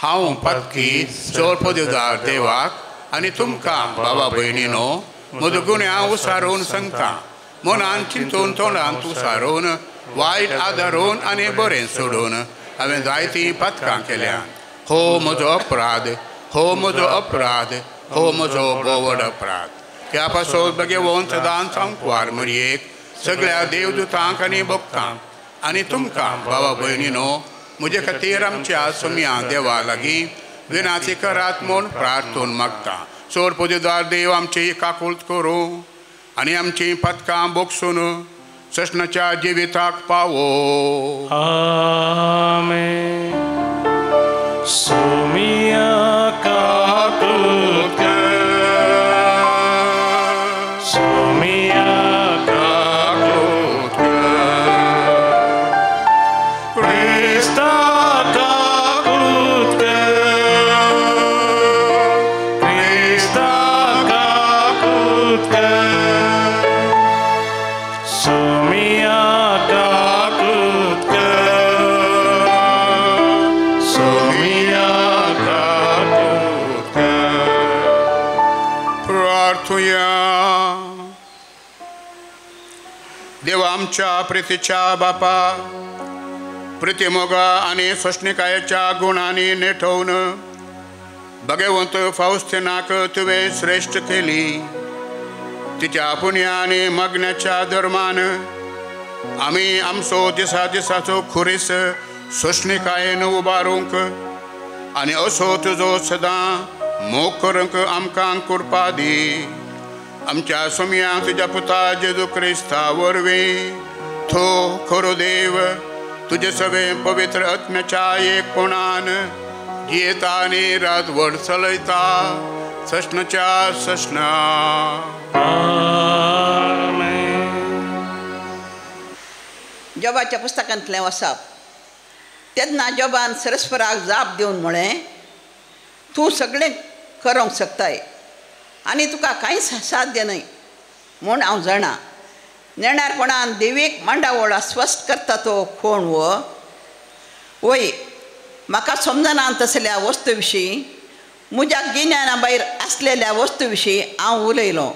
हांव पातकी चड पदवीदार देवाक आनी तुमकां बाबा भयणीनो म्हजो गुण्यांव उसारून सांगता. मनान चिंतून तोंडान उसारून वायट आदारून आनी बरें सोडून हांवें जायतीं पातकां केल्या. हो म्हजो अपराध, हो म्हजो अपराध, हो म्हजो बोवड अपराध. ह्या पासत भगवंत सदांच सांकवार मरयेक सगळ्या देवदूतांक आनी भक्तांक आनी तुमकां बाबा भयणीनो म्हजे खातीर आमच्या सोम्या देवा लागीं विनाती करात म्हूण प्रार्थून मागता. चड पदवीदार देव आमची काकुळत करूं आनी आमची पातकां बोगसून ससनाच्या जिविताक पावो.
आमेन. सोमिया काकुळत कर, सोमिया काकुळत कर, क्रिस्ता काकुळत कर, क्रिस्ता काकुळत कर, सोमिया काकुळत कर, सोमिया काकुळत कर.
प्रार्थुया. देवा आमच्या प्रितीच्या बापा, प्रितीमोगा आनी सोंसणीकायेच्या गुणांनी नेठोवन भगवंत फावस्तीनाक तुवें श्रेश्ठ केली. तिच्या पुण्या आनी मागण्याच्या धर्मान आमी आमचो दिसा दिसाचो खुरीस सोंसणीकायेन उबारूंक आनी असो तुजो सदां मोग करूंक आमकां कृपा दी. आमच्या सोम्या तुज्या पुता जेजू क्रिस्ता वरवीं तो खरो देव तुजे सगळे पवित्र आत्म्याच्या एकपणान जियेता आनी रातभर चलयता ससनाच्या ससना.
आमेन.
जोबाच्या पुस्तकांतलें वसाप. तेन्ना जोबान सरस्पराक जाप दिवन म्हळें, तूं सगळें करूंक शकताय आनी तुका कांयच साध्य न्हय म्हूण हांव जाणा. नेणारपणान देवीक मांडावळ अस्वस्थ करता तो कोण वो? वय, म्हाका समजना तसल्या वस्तू विशीं, म्हज्या गिन्याना भायर आसलेल्या वस्तू विशीं हांव उलयलों.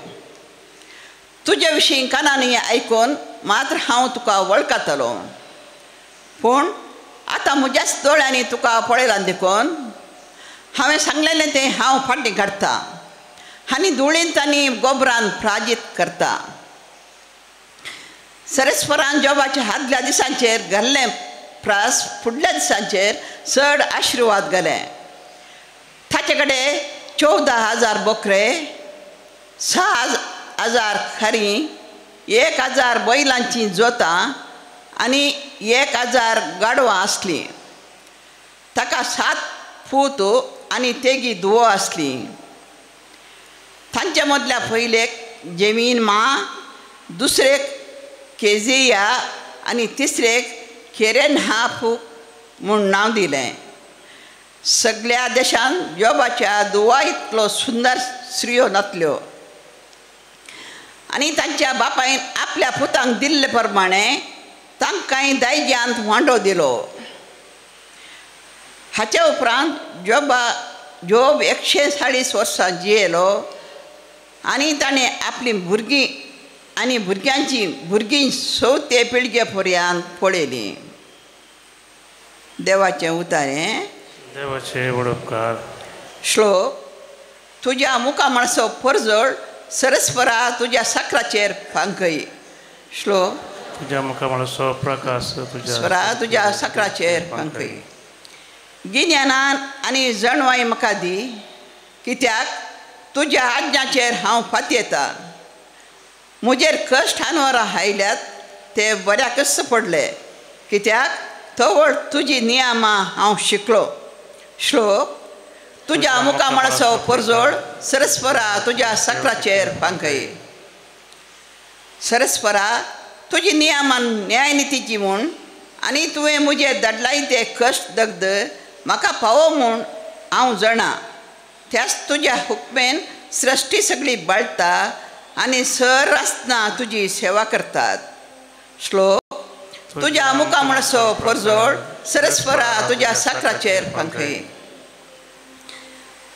तुजे विशीं कानांनी आयकून मात्र हांव तुका वळखतलो, पूण आतां म्हज्याच दोळ्यांनी तुका पळयलां देखून हांवें सांगलेलें तें हांव फाटीं काडटा आनी धुळींत आनी गोबरान प्राजीत करता. सरस्परान जोबाच्या आदल्या दिसांचेर घाल्लें प्रास फुडल्या दिसांचेर चड आशिर्वाद घाले. ताचे कडेन 14,000 बोकरे, 6,000 खरी, 1,000 बैलांची जोतां आनी 1,000 गाडवां आसलीं. ताका 7 पूत आनी तेगी धुवो आसली. तांचे मदल्या पयलेक जेमीन मा, दुसरेक केजिया आनी तिसरेक केरेन हाफू म्हूण नांव दिलें. सगळ्या देशान जोबाच्या दुवा इतलो सुंदर स्त्रियो नातल्यो आनी तांच्या बापायन आपल्या पुतांक दिल्ले प्रमाणे तांकांय दायज्यांत वांटो दिलो. हाचे उपरांत जोब 140 वर्सां जियेलो आनी ताणें आपलीं भुरगीं आनी भुरग्यांची भुरगीं चवथे पिळगे पर्यंत पळयलीं. देवाचें उतारें.
देवाचे उपकार.
श्लोक. तुज्या मुखामळसो परजळ सरस्परा तुज्या साकराचेर फांकय. श्लोक.
तुज्या मुखामळसो प्रकाश
स्वरा तुज्या साकराचेर फांकय. गिन्यानान आनी जाणवाय म्हाका दी, कित्याक तुज्या आज्ञाचेर हांव फातयेता. म्हजेर कश्ट आनवरां आयल्यात ते बऱ्याकच पडले, कित्याक तवळ तुजी नियमां हांव शिकलो. श्लोक. तुज्या मुखामळाचो परजोळ सरस्परा तुज्या साकराचेर फांकय. सरस्परा तुजी नियमां न्यायनितीची म्हूण आनी तुवें म्हजे दडलाय ते कश्ट दग्द म्हाका पावो म्हूण हांव जाणा. त्याच तुज्या हुकमेन सृश्टी सगळी बाळटा आनी सर आसतना तुजी सेवा करतात. श्लोक. तुज्या मुखामळाचो परजोळ सरस्परा तुज्या साकराचेर फांकय.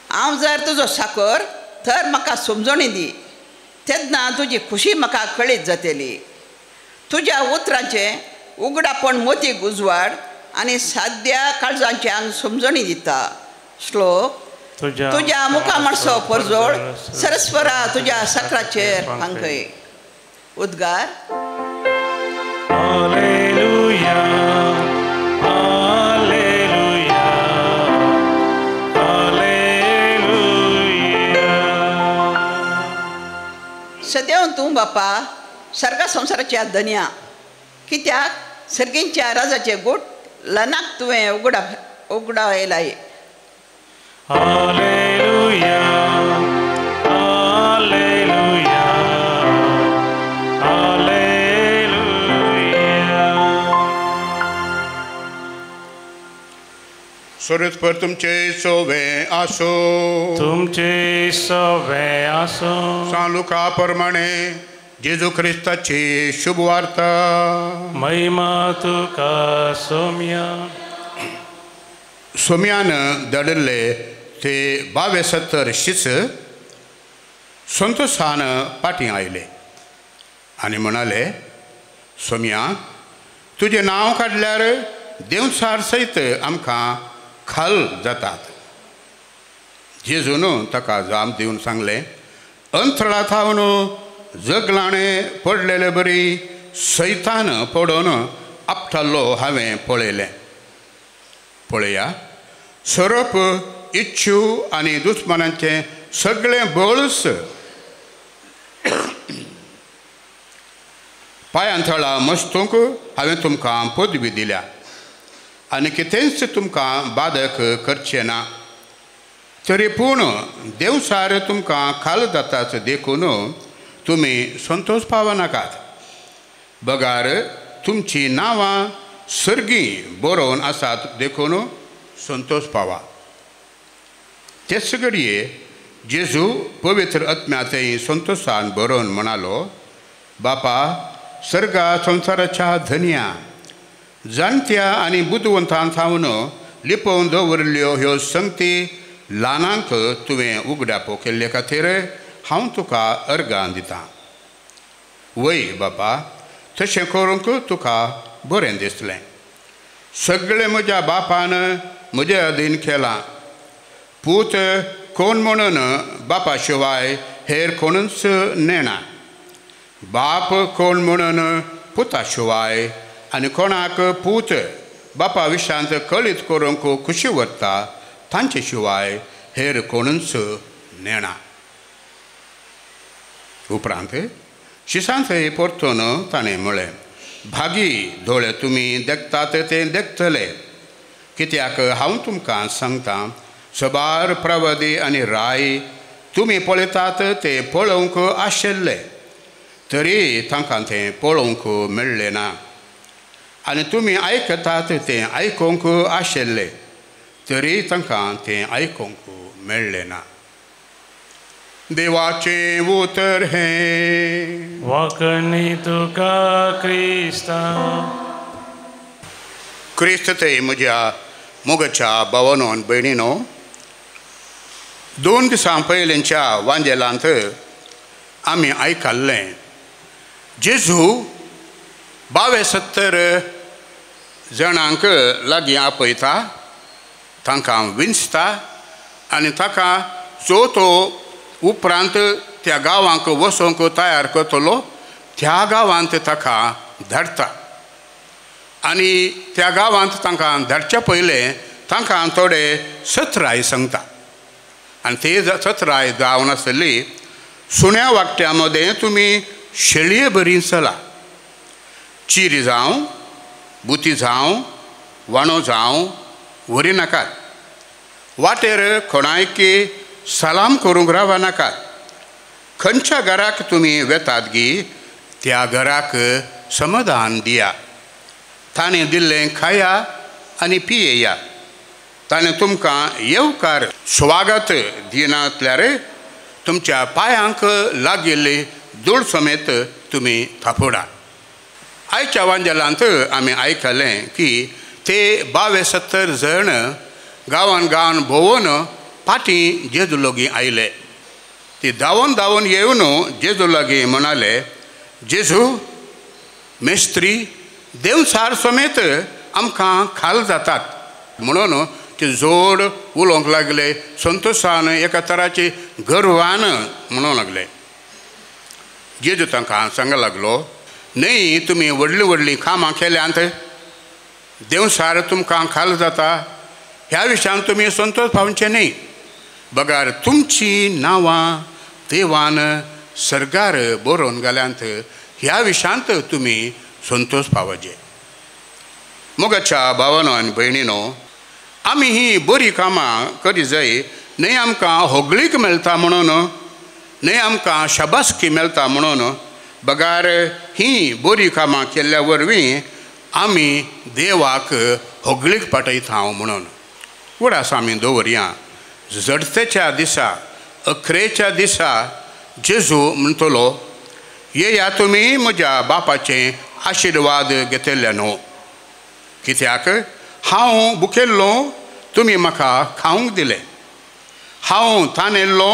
हांव जर तुजो साकर तर म्हाका समजणी दी, तेन्ना तुजी खुशी म्हाका कळीत जातली. तुज्या उतरांचें उगडापण मोतीक उजवाड आनी साद्या काळजांचे आंग समजणी दिता. श्लोक. तुज्या मुखामळाचो परजोळ सरस्परा तुज्या साकराचेर फांकय. उद्गार.
Hallelujah, hallelujah, hallelujah.
सदैव तूं बापा सर्गा संवसाराच्या धनया, कित्याक सर्गींच्या राजाचे गोट ल्हानाक तुवें उगडायलाय.
Hallelujah, hallelujah, hallelujah.
सरस्पर तुमचे सोवे आसो,
तुमचे सोवे आसो.
सांत लुका प्रमाणे जेजू क्रिस्ताची शुभ वार्ता.
महिमा तुका सोम्या.
सोम्यान दडले ते 72 शीच संतोषान पाटी आयले आनी म्हणाले, सोम्या तुजें नांव काडल्यार देवसार सयत आमकां खाल जातात. जेजून ताका जाप दिवन सांगलें, अंतराळा थावन जगलाणे पडलेले बरी सैतान पडोवन आपटाल्लो हांवें पळयलें. पळया, सोरोप इच्छू आनी दुस्मानांचें सगळें बळस पांयांथळा मस्तूंक हांवें तुमकां पदवी दिल्या आनी कितेंच तुमकां बादक करचें ना. तरी पूण देवसार तुमकां खाल जाताच देखून तुमी संतोष पावनाकात. बगार तुमचीं नांवां सर्गी बरोवन आसात देखून संतोष पावा. तेच घडये जेजू पवित्र आत्म्याचें संतोषान बरोवन म्हणालो, बापा सर्गा संवसाराच्या धनया, जाणत्या आनी बुदवंतां थावन लिपोवन दवरिल्ल्यो ह्यो संगती ल्हानांक तुवें उगडापो केल्ले खातीर हांव तुका अर्गां दितां. वय बापा, तशें करूंक तुका बरें दिसलें. सगळें म्हज्या बापान म्हजे अधीन केलां. पूत कोण म्हणून बापा शिवाय हेर कोणूच नेणा, बाप कोण म्हणून पुता शिवाय आनी कोणाक पूत बापा विशांत कळीत करूंक खुशी व्हरता तांचे शिवाय हेर कोणूच नेणा. उपरांत शिसांत परतून ताणें म्हळें, भागी दोळे तुमी देखतात ते देखतले, कित्याक हांव तुमकां सांगतां, सबार प्रवादी आनी राय तुमी पळयतात ते पळोवंक आशिल्ले तरी तांकां तें पळोवंक मेळ्ळें ना, आनी तुमी आयकतात तें आयकूंक आशिल्ले तरी तांकां तें आयकूंक मेळ्ळें ना. देवाचें उतर हें.
वाकणी तुका क्रिस्ता.
क्रिस्त ते म्हज्या मोगाच्या भावानो आनी भयणीनो, 2 दिसां पयलींच्या वांजेलांत आमी आयकल्लें जेजू 72 जाणांक लागीं आपयता, तांकां विंचता आनी ताका जो तो उपरांत त्या गांवांक वचोंक तयार करतलो त्या गांवांत ताका धाडटा आनी त्या गांवांत तांकां धाडच्या पयलें तांकां थोडे सत्राय सांगता आनी ते चत्राय जावन आसली सुण्या वागट्या मदें तुमी शेळये बरी चला. चिरी जावं, बुती जावं, वाणो जावं व्हरी नाकात. वाटेर कोणायकी सलाम करूंक रावा नाकात. खंयच्या घराक तुमी वेतात गी त्या घराक समाधान दिया. ताणें दिल्लें खाया आनी पियेया. ताणें तुमकां येवकार स्वागत दिनासल्यार तुमच्या पांयांक लागिल्ली धूळ समेत तुमी थापोडा. आयच्या वांजेलांत आमी आयकलें की ते 72 जण गांवान गांवान भोंवन फाटीं जेजू लागीं आयले. ती धांवन धांवन येवन जेजू लागीं म्हणाले, जेजू मेस्त्री, देवसार समेत आमकां खाल जातात. म्हणून ते जोड उलोवंक लागले, संतोशान एका तराचे गर्वान म्हणूंक लागले. जेजू तांकां सांग लागलो, न्हय तुमी व्हडलीं व्हडलीं कामां केल्यांत, देवसार तुमकां खाल जाता, ह्या विशयान तुमी संतोष पावचे न्हय. बगार तुमचीं नांवां देवान सर्गार बरोवन घाल्यांत, ह्या विशयांत तुमी संतोष पावचे. मोगाच्या भावानो आनी भयणीनो, आमी ही बरी कामां करी जाय न्हय आमकां होगळीक मेळटा म्हणून, न्हय आमकां शाबासकी मेळटा म्हणून, बगार ही बरी कामां केल्ल्या वरवीं आमी देवाक होगळीक पाठयता हांव म्हणून. उडास आमी दवरया, जडतेच्या दिसा, अखरेच्या दिसा जेजू म्हणटलो, येया तुमी म्हज्या बापाचें आशिर्वाद घेतले न्हू. कित्याक हांव भुकेल्लो तुमी म्हाका खावंक दिलें, हांव तानेल्लो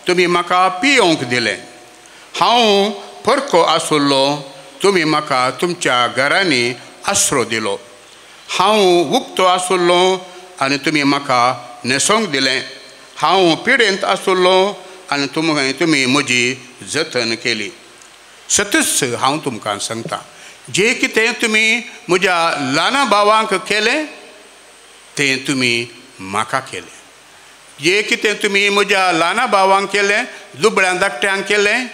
तुमी म्हाका पियोवंक दिलें, हांव परको आसुल्लो तुमी म्हाका तुमच्या घरांनी आसरो दिलो, हांव उक्तो आसुल्लो आनी तुमी म्हाका न्हेसोवंक दिलें, हांव पिडेंत आसुल्लो आनी तुमी म्हजी जतन केली. सतच हांव तुमकां सांगता, जें कितें तुमी म्हज्या ल्हाना भावांक केलें तें तुमी म्हाका केलें. जें कितें तुमी म्हज्या ल्हाना भावांक केलें, दुबळ्यां धाकट्यांक केलें,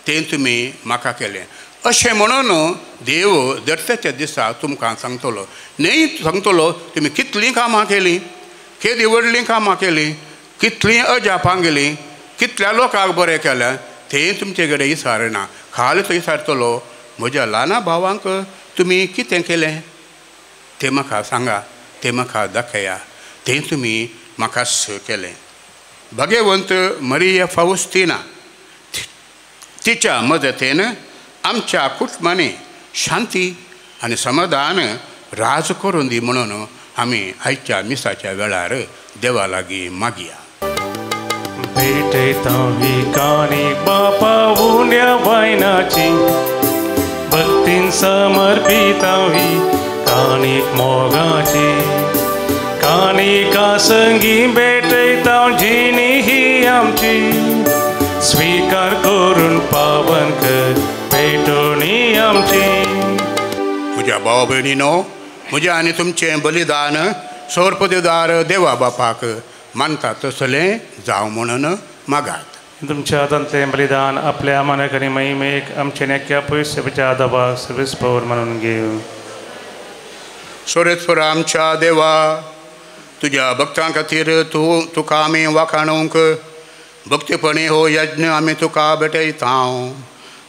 तें तुमी म्हाका केलें. अशें म्हणून देव दर्तेच्या दिसा तुमकां सांगतलो, न्हय सांगतलो तुमी कितलीं कामां केलीं, केदी व्हडलीं कामां केलीं, कितलीं अजापां गेलीं, कितल्या लोकांक बरें केलें, तें तुमचे कडेन विचारना. खाली तो विचारतलो, म्हज्या ल्हाना भावांक तुमी कितें केलें तें म्हाका सांगा, तें म्हाका दाखया, तें तुमी म्हाकाच केलें. भगेवंत मरिया फावस्तिना तिच्या मदतीन आमच्या कुटुंबांनी शांती आनी समाधान राज करून दी म्हणून आमी आयच्या मिसाच्या वेळार देवा लागीं मागया.
भेटयता काणी बापा उण्या वायनाची, भक्तीन समर्पितावी काणीक मोगाची, काणिका संगी भेटयता जिणी ही आमची, स्वीकार करून पावन कर भेटोणी आमची.
म्हज्या भाव भयणीनो, म्हज्या आनी तुमचें बलिदान सोरपदेदार देवा बापाक मानता तसलें जावं म्हणून मागात.
तुमच्या हातांतलें बलिदान आपल्या मानक आनी महिमेक आमचे नेक्या पयस आदाबाक सर्वीस पवर म्हणून घेव.
सोरेश्वर आमच्या देवा, तुज्या भक्तां खातीर तूं तुका आमी वाखाणूंक भक्तीपणी हो यज्ञ आमी तुका भेटयता.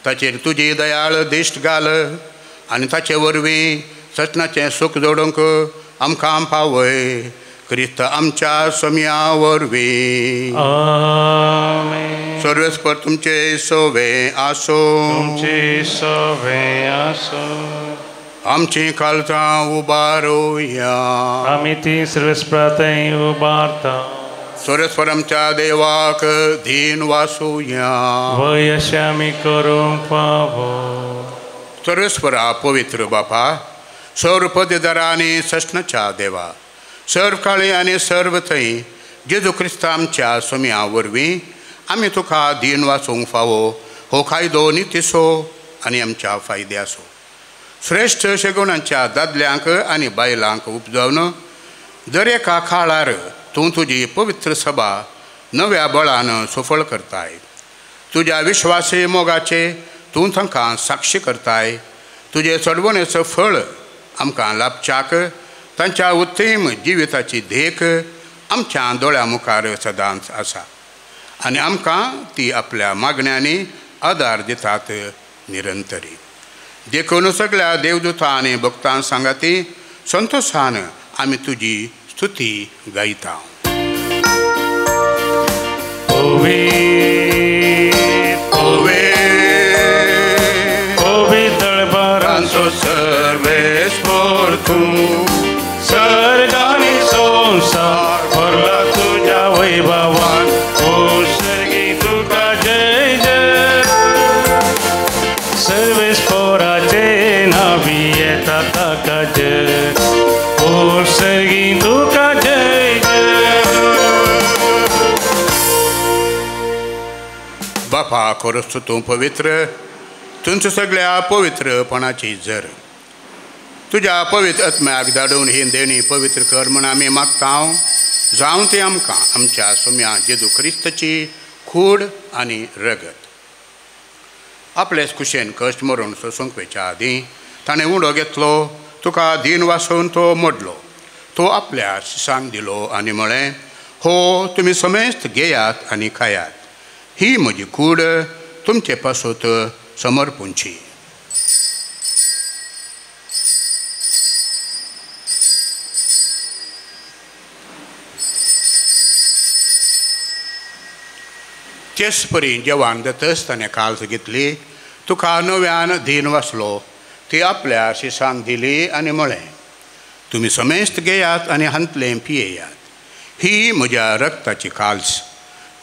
ताचेर तुजी दयाळ दिश्ट घाल आनी ताचे वरवीं सचनाचें सूख जोडूंक आमकां पावय. क्रिस्त आमच्या सोम्या वरवीं.
आमेन.
सर्वेस्पर तुमचे सोवे आसो,
तुमचे सोवे आसो.
आमची काळजां उबारुया,
आमी ती सर्वेस्पराथंय उबारता.
सर्वेस्पर आमच्या देवाक धीन वासुया,
वय अशें आमी करूंक फावो.
सर्वेस्परा पवित्र बापा, सर्व पदेदारा आनी सस्नाच्या देवा, सर्व काळी आनी सर्व थंय जेजू क्रिस्त आमच्या सोम्या वरवीं आमी तुका दीन वाचूंक फावो हो कायदो नितीसो आनी आमच्या फायद्याचो. श्रेश्ठ शेगुणांच्या दादल्यांक आनी बायलांक उपजावन दर एका काळार तूं तुजी पवित्र सभा नव्या बळान सफळ करताय. तुज्या विश्वासी मोगाचे तूं तांकां साक्षी करताय. तुजे चडवणेचो फळ आमकां लाभच्याक तांच्या उत्तम जिविताची देख आमच्या दोळ्या मुखार सदांच आसा आनी आमकां ती आपल्या मागण्यांनी आदार दितात निरंतरी. देखून सगळ्या देवदूतां आनी भक्तां सांगाती संतोशान आमी तुजी स्तुती गायता.
सर्गानी संसार भरला तुझ्या वैभवान, ओ सर्गी तुका जय जय. सर्वेस्पोराचे नावी येता ताका जय, ओ सर्गी तुका जय जय.
बापा खरोच तूं पवित्र, तुमच्या सगळ्या पवित्रपणाची जर. तुज्या पवित्र आत्म्याक धाडून ही देणी पवित्र कर म्हूण आमी मागता. जावं ती आमकां आमच्या सोम्या जेजू क्रिस्ताची कूड आनी रगत. आपलेच कुशेन कश्ट मरून सोसूंक वयच्या आदीं ताणें उडो घेतलो, तुका दीन वासून तो मोडलो, तो आपल्या शिसांक दिलो आनी म्हळें, हो तुमी समेस्त घेयात आनी खायात, ही म्हजी कूड तुमचे पासत समर्पूंची. तेच परी जेवण जातच ताणें काल्स घेतली, तुका नव्यान दीन वाचलो, ती आपल्या शिसांक दिली आनी म्हळें, तुमी समेस्त घेयात आनी हांतलें पियेयात, ही म्हज्या रगताची काल्स,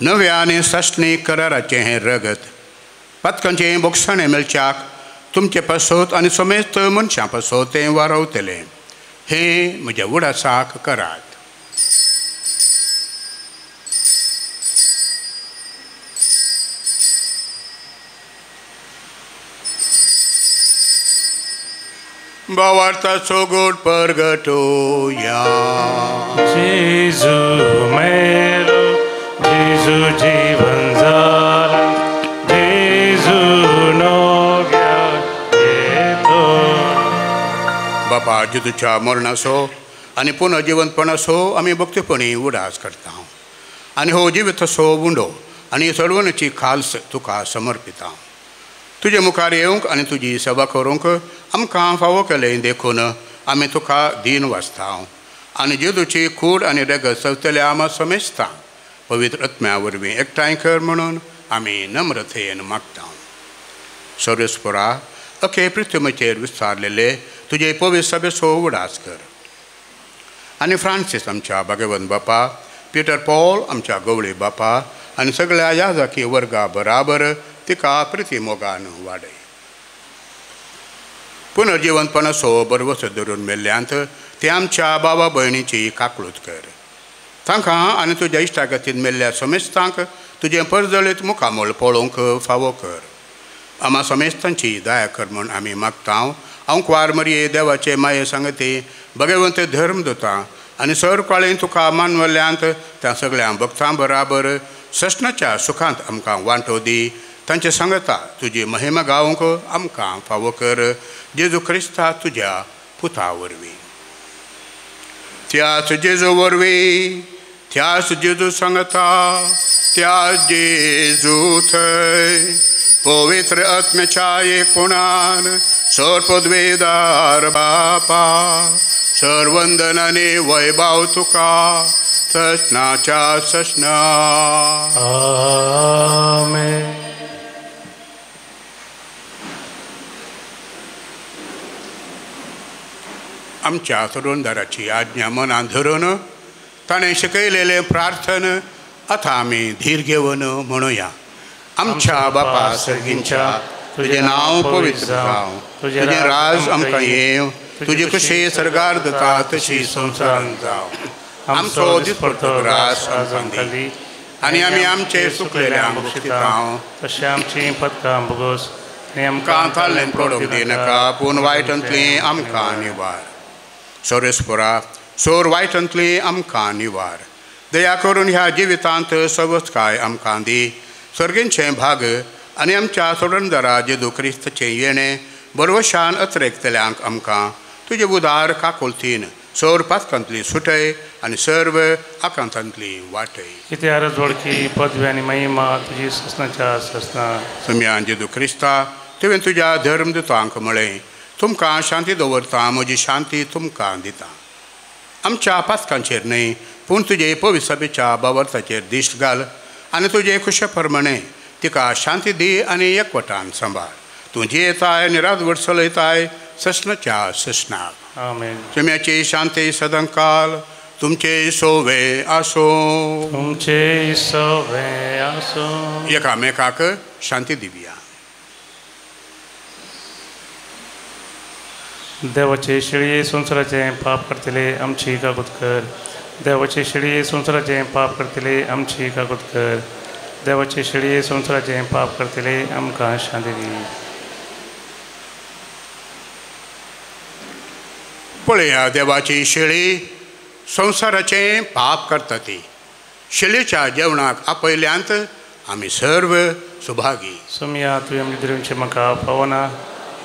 नव्या आनी सासणी कराराचें हें रगत, पातकांचें बोगसाणें मेळच्याक तुमचे पासत आनी समेस्त मनशां पासत तें वारवतलें, हें म्हज्या उडासाक करात. भावार्थाचो गोड परगटोया.
जेजू मेलो, जेजू जीवन जाला, जेजू नव्या येतो.
बापा जेजूच्या मरणाचो आनी पुनर्जिवंतपणाचो आमी भक्तीपणी उडास करता आनी हो जिविताचो उंडो आनी चडवणेची खाल्स तुका समर्पिता. तुजे मुखार येवंक आनी तुजी सेवा करूंक आमकां फावो केलें देखून आमी तुका दीन वाचता आनी जेजूची कूड आनी रगत चलतल्या आमा समेस्ता पवित्र आत्म्या वरवीं एकठांय कर म्हणून आमी नम्रतेन मागता. सर्वेस्परा अखे पृथ्वीचेर विस्तारलेले तुजे पवित्र सभेचो उडास कर आनी फ्रांसीस आमच्या भाग्यवंत बापा, पिटर पॉल आमच्या गवळी बापा आनी सगळ्या याजाकी वर्गा बराबर तिका प्रिती मोगान वाडय. पुनर्जिवंतपणाचो बरवस धरून मेल्ल्यांत ते आमच्या बाबा भयणीची काकळूत कर. तांकां आनी तुज्या इश्टागतीन मेल्ल्या समेस्तांक तुजें परजळीत मुखामळ पळोवंक फावो कर. आमा समेस्तांची दया कर म्हूण आमी मागता. हांव कुवार मरये देवाचे माये सांगते भगवंत धर्म दिता आनी सर काळेन तुका मानवल्यांत त्या सगळ्या भक्तां बराबर ससनाच्या सुखांत आमकां वांटो दी. तांचे सांगता तुजी महिमा गावंक आमकां फावो कर, जेजू क्रिस्ता तुज्या पुता वरवीं. त्याच जेजू वरवीं, त्याच जेजू सांगता, त्याच जेजू थंय पवित्र आत्म्याच्या एकपणान सर पदवेदार बापा, सर वंदनाने वैभव तुका ससनाच्या ससना.
आमेन.
आमच्या तरुणदाराची आज्ञा मनान धरून ताणें शिकयलेलें प्रार्थन आतां आमी धीर घेवन म्हणुया. आमच्या बापा सर्गींच्या, तुजें नांव पवित्र जावं, तुजें राज आमकां येवं, तुजी खुशी सर्गार जाता तशी संवसारांत जावं. आमचो दिसपडतो ग्रास आमकां दी आनी आमी आमचे सुकलेल्या भोगशिता
तशें आमचीं पदकां भोगोस आनी
आमकां ताल्लें पडूंक दिनाका, पूण वायटांतलीं आमकां निवार. सोरेस्परा सोर वायटांतलीं आमकां निवार. दया करून ह्या जिवितांत सवस्काय आमकां दी. सर्गेंचें भाग आनी आमच्या सोडणदारा जेजू क्रिस्ताचें येणें बरवशान अत्रेकतल्यांक आमकां तुजे उदार काकुलतीन सौर पातकांतली सुटय आनी सर्व आकांतांतली वाटय.
कित्यार जोडकी पदवी आनी महिमा तुजी ससनाच्या ससना.
सुम्यान जेजू क्रिस्ता तुवें तुज्या धर्मदूतांक म्हळें, तुमकां शांती दवरता, म्हजी शांती तुमकां दिता. आमच्या पातकांचेर न्हय पूण तुजे पविसभेच्या बावर्ताचेर दिश्ट घाल आनी तुजे खुशे प्रमाणे तिका शांती दी आनी एकवटान सांबाळ. तूं जियेताय आनी राजवट चलयताय ससनाच्या ससनाक.
आमेन.
सुम्याची शांती सदांकाल तुमचे सोवे आसो.
तुमचे सोवे आसो.
एकामेकाक शांती दिवया.
देवाचे शेळये संवसाराचें पाप करतले आमची कागूत कर. देवाचे शेळये संवसाराचें पाप करतले आमची कागूत कर. देवाचे शेळये संवसाराचें पाप करतले आमकां शांती दी.
पळया देवाची शेळी संवसाराचें पाप करता ती. शेळीच्या जेवणाक आपयल्यांत आमी सर्व सुभागी.
सोमया तुवें आमचे दिवचें म्हाका पावना,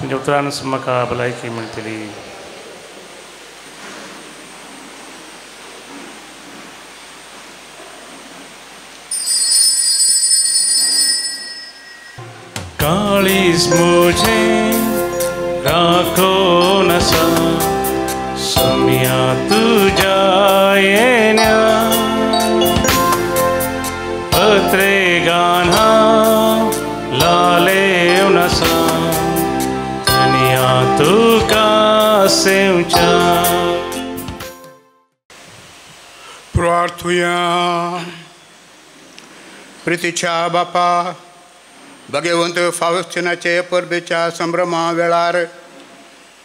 तुमच्या उतरान म्हाका भलायकी मेळटली. काळीज म्हजें राखून आसा सोम्या तुज्या येण्या, अत्रेगान हांव लालेवन आसा धनया तुका सेवच्या.
प्रार्थुया. प्रितीच्या बापा, भगवंत फावस्तिनाचे परबेच्या संभ्रमा वेळार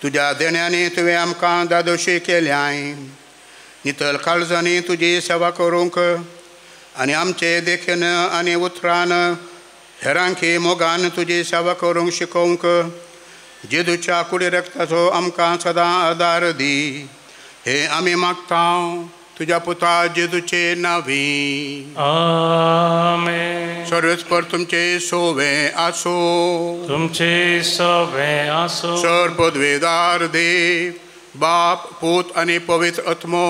तुज्या देण्यांनी तुवें आमकां दादोशी केल्याय. नितळ काळजांनी तुजी सेवा करूंक आनी आमचे देखीन आनी उतरान हेरांकी मोगान तुजी सेवा करूंक शिकोवंक जेजूच्या कुडी रक्ताचो आमकां सदां आदार दी. हे आमी मागता तुज्या पुता जेजूचे नांवी.
आमेन.
सर्वेस्पर तुमचे सोवे आसो.
तुमचे सोवे आसो.
सर पदवेदार देव बाप पूत आनी पवित्र आत्मो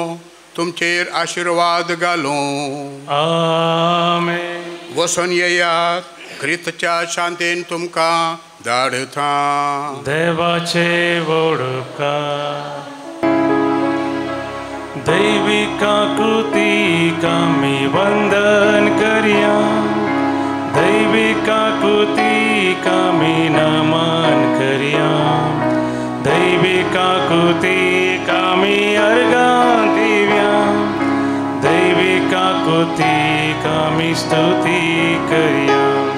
तुमचेर आशिर्वाद घालूं.
आमेन.
वसोन येयात क्रिस्तच्या शांतीन तुमकां धाडता.
देवाचे वडुपकार दैविक आकृतीक आमी वंदन करया, दैविक आकृतीक आमी नमन करया, दैविक आकृतीक आमी अर्घां दिव्या, दैविक आकृतीक आमी स्तुती करया.